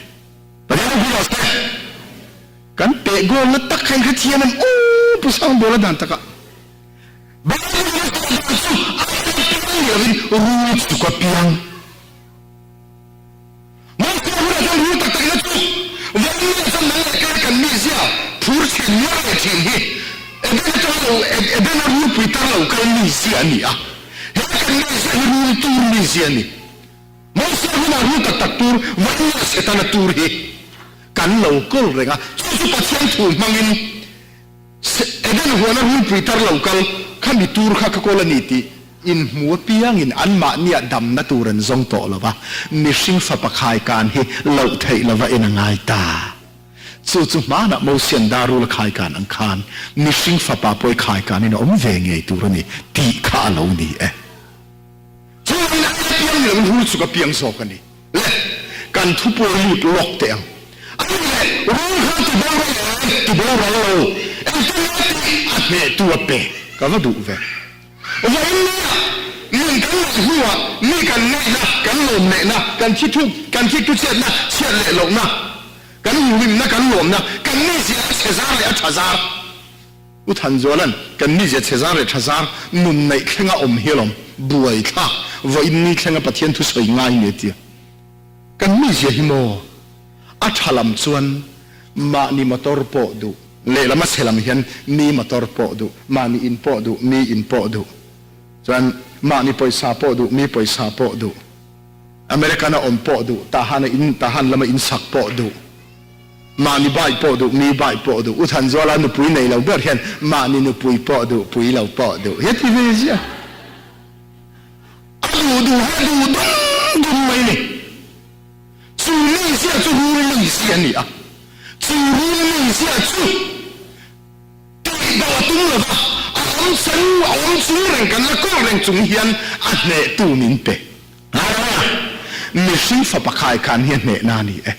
Speaker 2: Pathian ropui rawh se. Kan peh goal na tak kha in hrethiam em? Aw, Pu Sangbuala dan takah. Bible in a sawi dan chu a eng a piang ni lovin rul chu ka piang. Mahse hunah chuan rul tak takin a chuk. Vawiin ah chuan nang leh kei kan mizia phur chhen nuar leh thin hi Eden atanga lo Edena rulpui tar lo kal mizia a ni a. He kan mizia hi rul tur mizia a ni. Mahse hunah rul tak tak tur vawiin ah Setana tur hi kan lo kawl reng a. Chu chu Pathian thu hmangin Eden huana rulpui tar lo kal kha mi tur kha ka kawl a ni tih inhmu apiangin anmahniah damna tur an zawng tawh lo va, mihring fapa khaikan hi loh theih lova en a ngai ta. Chu chu hmanah Mosian darul a khaikan ang khan mihring fapa pawh i khaikanin a awm ve ngei tur a ni tih kha a lo ni e. Chuvangin a piang ni lovin rul chuk a piang zawk a ni. Le, kan thu pawh lut lawk teh ang. A ni le, rul kha ti boral em? Ti boral lo. Engtin nge tih a hnehtu a pe? Ka va duh ve. Vawiin nia, nun kan ngaih hnuah mi kan ngaihna, kan lawm lehna, kan thi thuk, kan thik thu chhiatna, chhiat leh lohna, kan hlimna, kan lawmna, kan mizia a chhe zar leh a tha zar. U Thanzuala'n kan mizia chhe zar leh tha zar nun neih thlenga awm hi alawm buai thlak vawiin ni thlenga Pathian thu sawi ngai ni a tia. Kan mizia hi maw a tha lam chuan mahni motor pawh duh lehlam a chhe lam hian mi motor pawh duh, mahni in pawh duh, mi in pawh duh chuan mahni pawisa pawh duh, mi pawisa pawh duh, American a awm pawh duh, Tahan a in Tahan lama in sak pawh duh. Mahni bike pawh duh, mi bike pawh duh. U Thanzuala nupui nei lo ber hian mahni nupui pawh duh, pui lo pawh duh. He ti ve ziah. A duh duh hi a duh dum dum mai ni. Chu mi ziah chu rul mi ziah a ni a. Chu rul mi ziah chu tih bo a tum lo va, a awm chung, a awm chung reng kan la kawl reng chung hian a hnehtu min pe. Ngai lo mai a, mihring fapa khai khan hi a hnehna a ni e.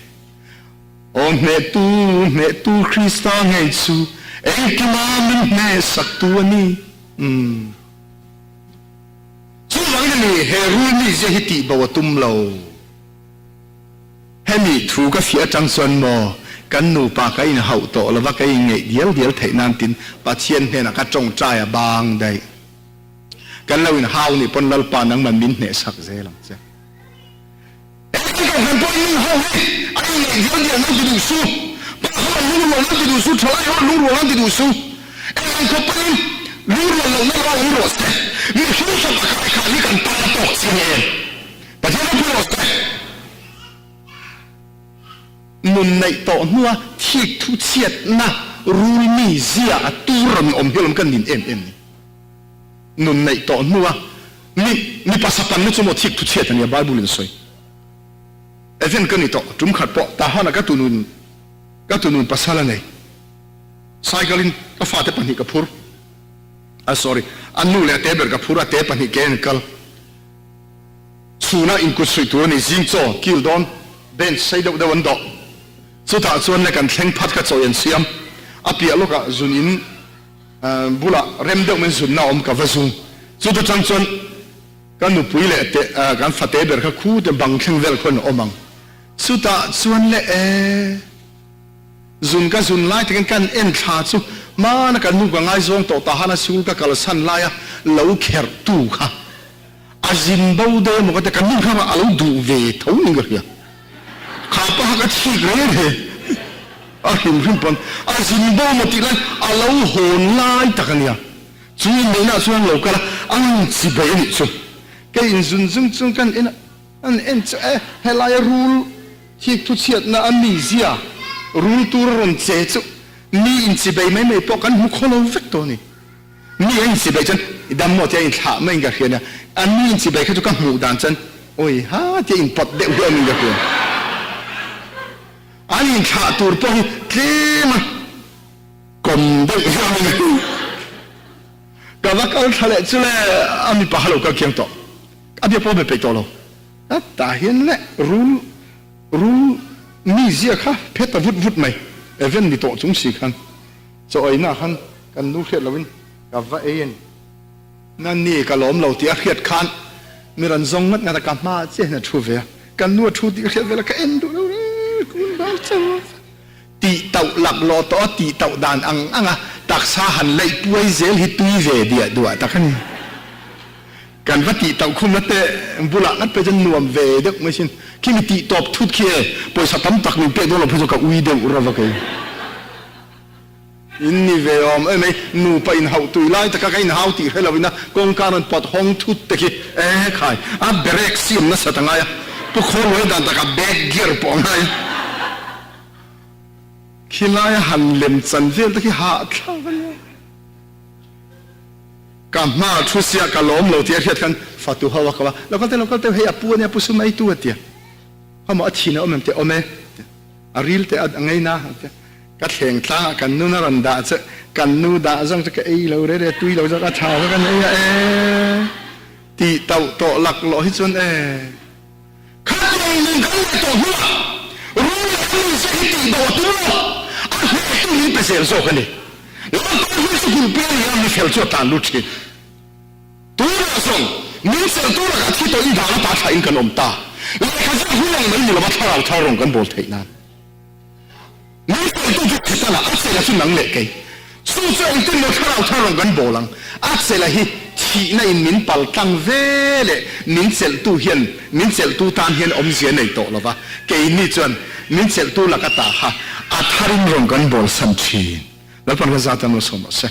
Speaker 2: Aw hnehtu, hnehtu Krista ngei chu engkima min hnehsaktu a ni. Umm. Chuvangin a ni, he rul mizia hi tihbo a tum lo. Hemi thu ka fiah atang chuan maw, kan nupa ka inhauh tawh lova ka inngeih dial dial theih nan tin Pathian hnenah ka tawngtai a bang daih. Kan lo inhau nih pawn Lalpa nangman min hnehsak zel ang che. Engtin kan hman pawhin nu ho hi an inneih dial dial nan ti duh su, pa ho an lungrual nan ti duh su, thalai ho an lungrual nan ti duh su. Eng ang khawp pawhin lungrual lohna lo awm rawh se, mihring tha pakhat kha hi kan tan a tawk chiang em? Pathian ropui rawh se. Nun neih tawh hnua. Thik thu chhiatna rul mi zia a tur rawn awm hi alawm ka nin em em ni. Nun neih tawh hnua mi mipa sapanna chu maw thik thu chhiat a nia Bible in a sawi. Even ka ni tawh tum khat pawh Tahana ka tunun ka tunun pasal a nei. Cycle in ka fate pahnih ka phur a sorry a nu leh a te ber ka phur a te pahnih ke an kal. Chhunah inkut suih tur a ni, zing chaw kil dawn bench sei deuh deuh an dawh. Chutah chuan le kan thleng phat kha chawi an siam. A piah lawkah zun in bulah rem deuh mai zunna a awm ka va zung. Chuta tang chuan ka nupui leh te kan fate ber kha khu te bang thleng vel khuan a awm ang. Chutah chuan le e zun ka zun lai takin kan en thla chu hmana kan nu ka ngaizawng tawh tahan a sikul ka kalsan laia lo kherh tu kha A zin bo dawn maw ka ti, ka nu kha a lo duh ve tho niin ka hria. Kha pa kha ka chhik reng reng, a hrim hrim pawn a zin bo maw tih lai a lo hawn lai tak a nia. Chu inneihna ah chuan an lo kal a, an in chi bei a nih chu. Kei in zun zung chung kan en a, an en chu e helaia rul thik thu chhiatna a mizia rul tur a rawn che chu mi in chi bei mai mai pawh kan hmu khaw lo vek tawh a ni. Mi a inchibai chuan i dam maw tia inthlah mai in ka hria nia, an mi inchibai kha chu ka hmuh dan chuan awi ha tia inpawt deuh hlawm in ka hria. An inthlah tur pawh hi tlem a kawm deuh hlawm in ka hria. Ka va kal thla leh chu le a mipa kha lo kal kiang tawh, a bia pawh a be peih tawh lo. A tah hian le rul rul mizia kha phet ta vut vut mai, event ni tawh chung si khan. Chaw eina khan kan nu hriat loin ka va ei a ni. Na ni ka lawm lo tih a hriat khan mi rawn zawng ngat ngat a, ka hma chiah hian a thu ve a, kan nu a thu tih ka hriat vel a, ka en duh lo reng kun bal chauh tih tauh laklawh tawh a, tih tauh dan ang ang a taksa han leih puai zel hi tui ve diah duah tak a ni. Kan va tih tauh khumna te bulah ngat phei chuan nuam ve deuh mai sin. Khi mi tih tawp thut khi e, pawisa tam tak min pek dawn lo phei chuan ka ui deuh reuh a kei. In ni ve awm em ei, nupa inhauh tui lai taka ka inhau tih hre loin a kawngka rawn pawt hawng thut te khi e khai, a brake siam nasat a ngai a, pu Khawlluai dan taka back gear pawh a ngai a, khi laia han lem chan vel te khi hahthlak a nia. Ka hma thu sia ka lawm lo tih a hriat khan fatu ho a ko a, lo kal teh lo kal teh hei a pu a nia pu sum ei tu a tia, khawmaw a thin a awm em teh awm e. A ril te a ngei na ang che. Ka thleng tlang ah kan nun a rawn dah che. Kan nu dah zong cu ka ei lo re re tui lo zawk a tha ka kan ei a ee ti tauh tawh laklawh hi cun ee.
Speaker 1: Khatiang nun kan leh tawh hnu ah rul leh a mi zia hi tih dawh a tum lo. A hnehtu min pe zel zawk a ni. Lalpa hi chu kulhpui a ni a, mifel chu a tlan lut thin. Tunah zawng min chelhtu lakah thi tawhin dan ata thlahin kan awm ta. Lehkha ziak hun ang mai ni lova thlarau thar rawng kan bawl theih nan. Min chelhtu chu Setana, a chelha chu nang leh kei. Chu chu engtin maw thlarau thar rawng kan bawl ang? A chelha hi thihna in min pal tlang ve leh min chelhtu hian min chelhtu tan hian awmzia nei tawh lova, keini chuan min chelhtu laka ta kha a tharin rawng kan bawl san thin. Lalpan ka zat a nuam sawm rawh se.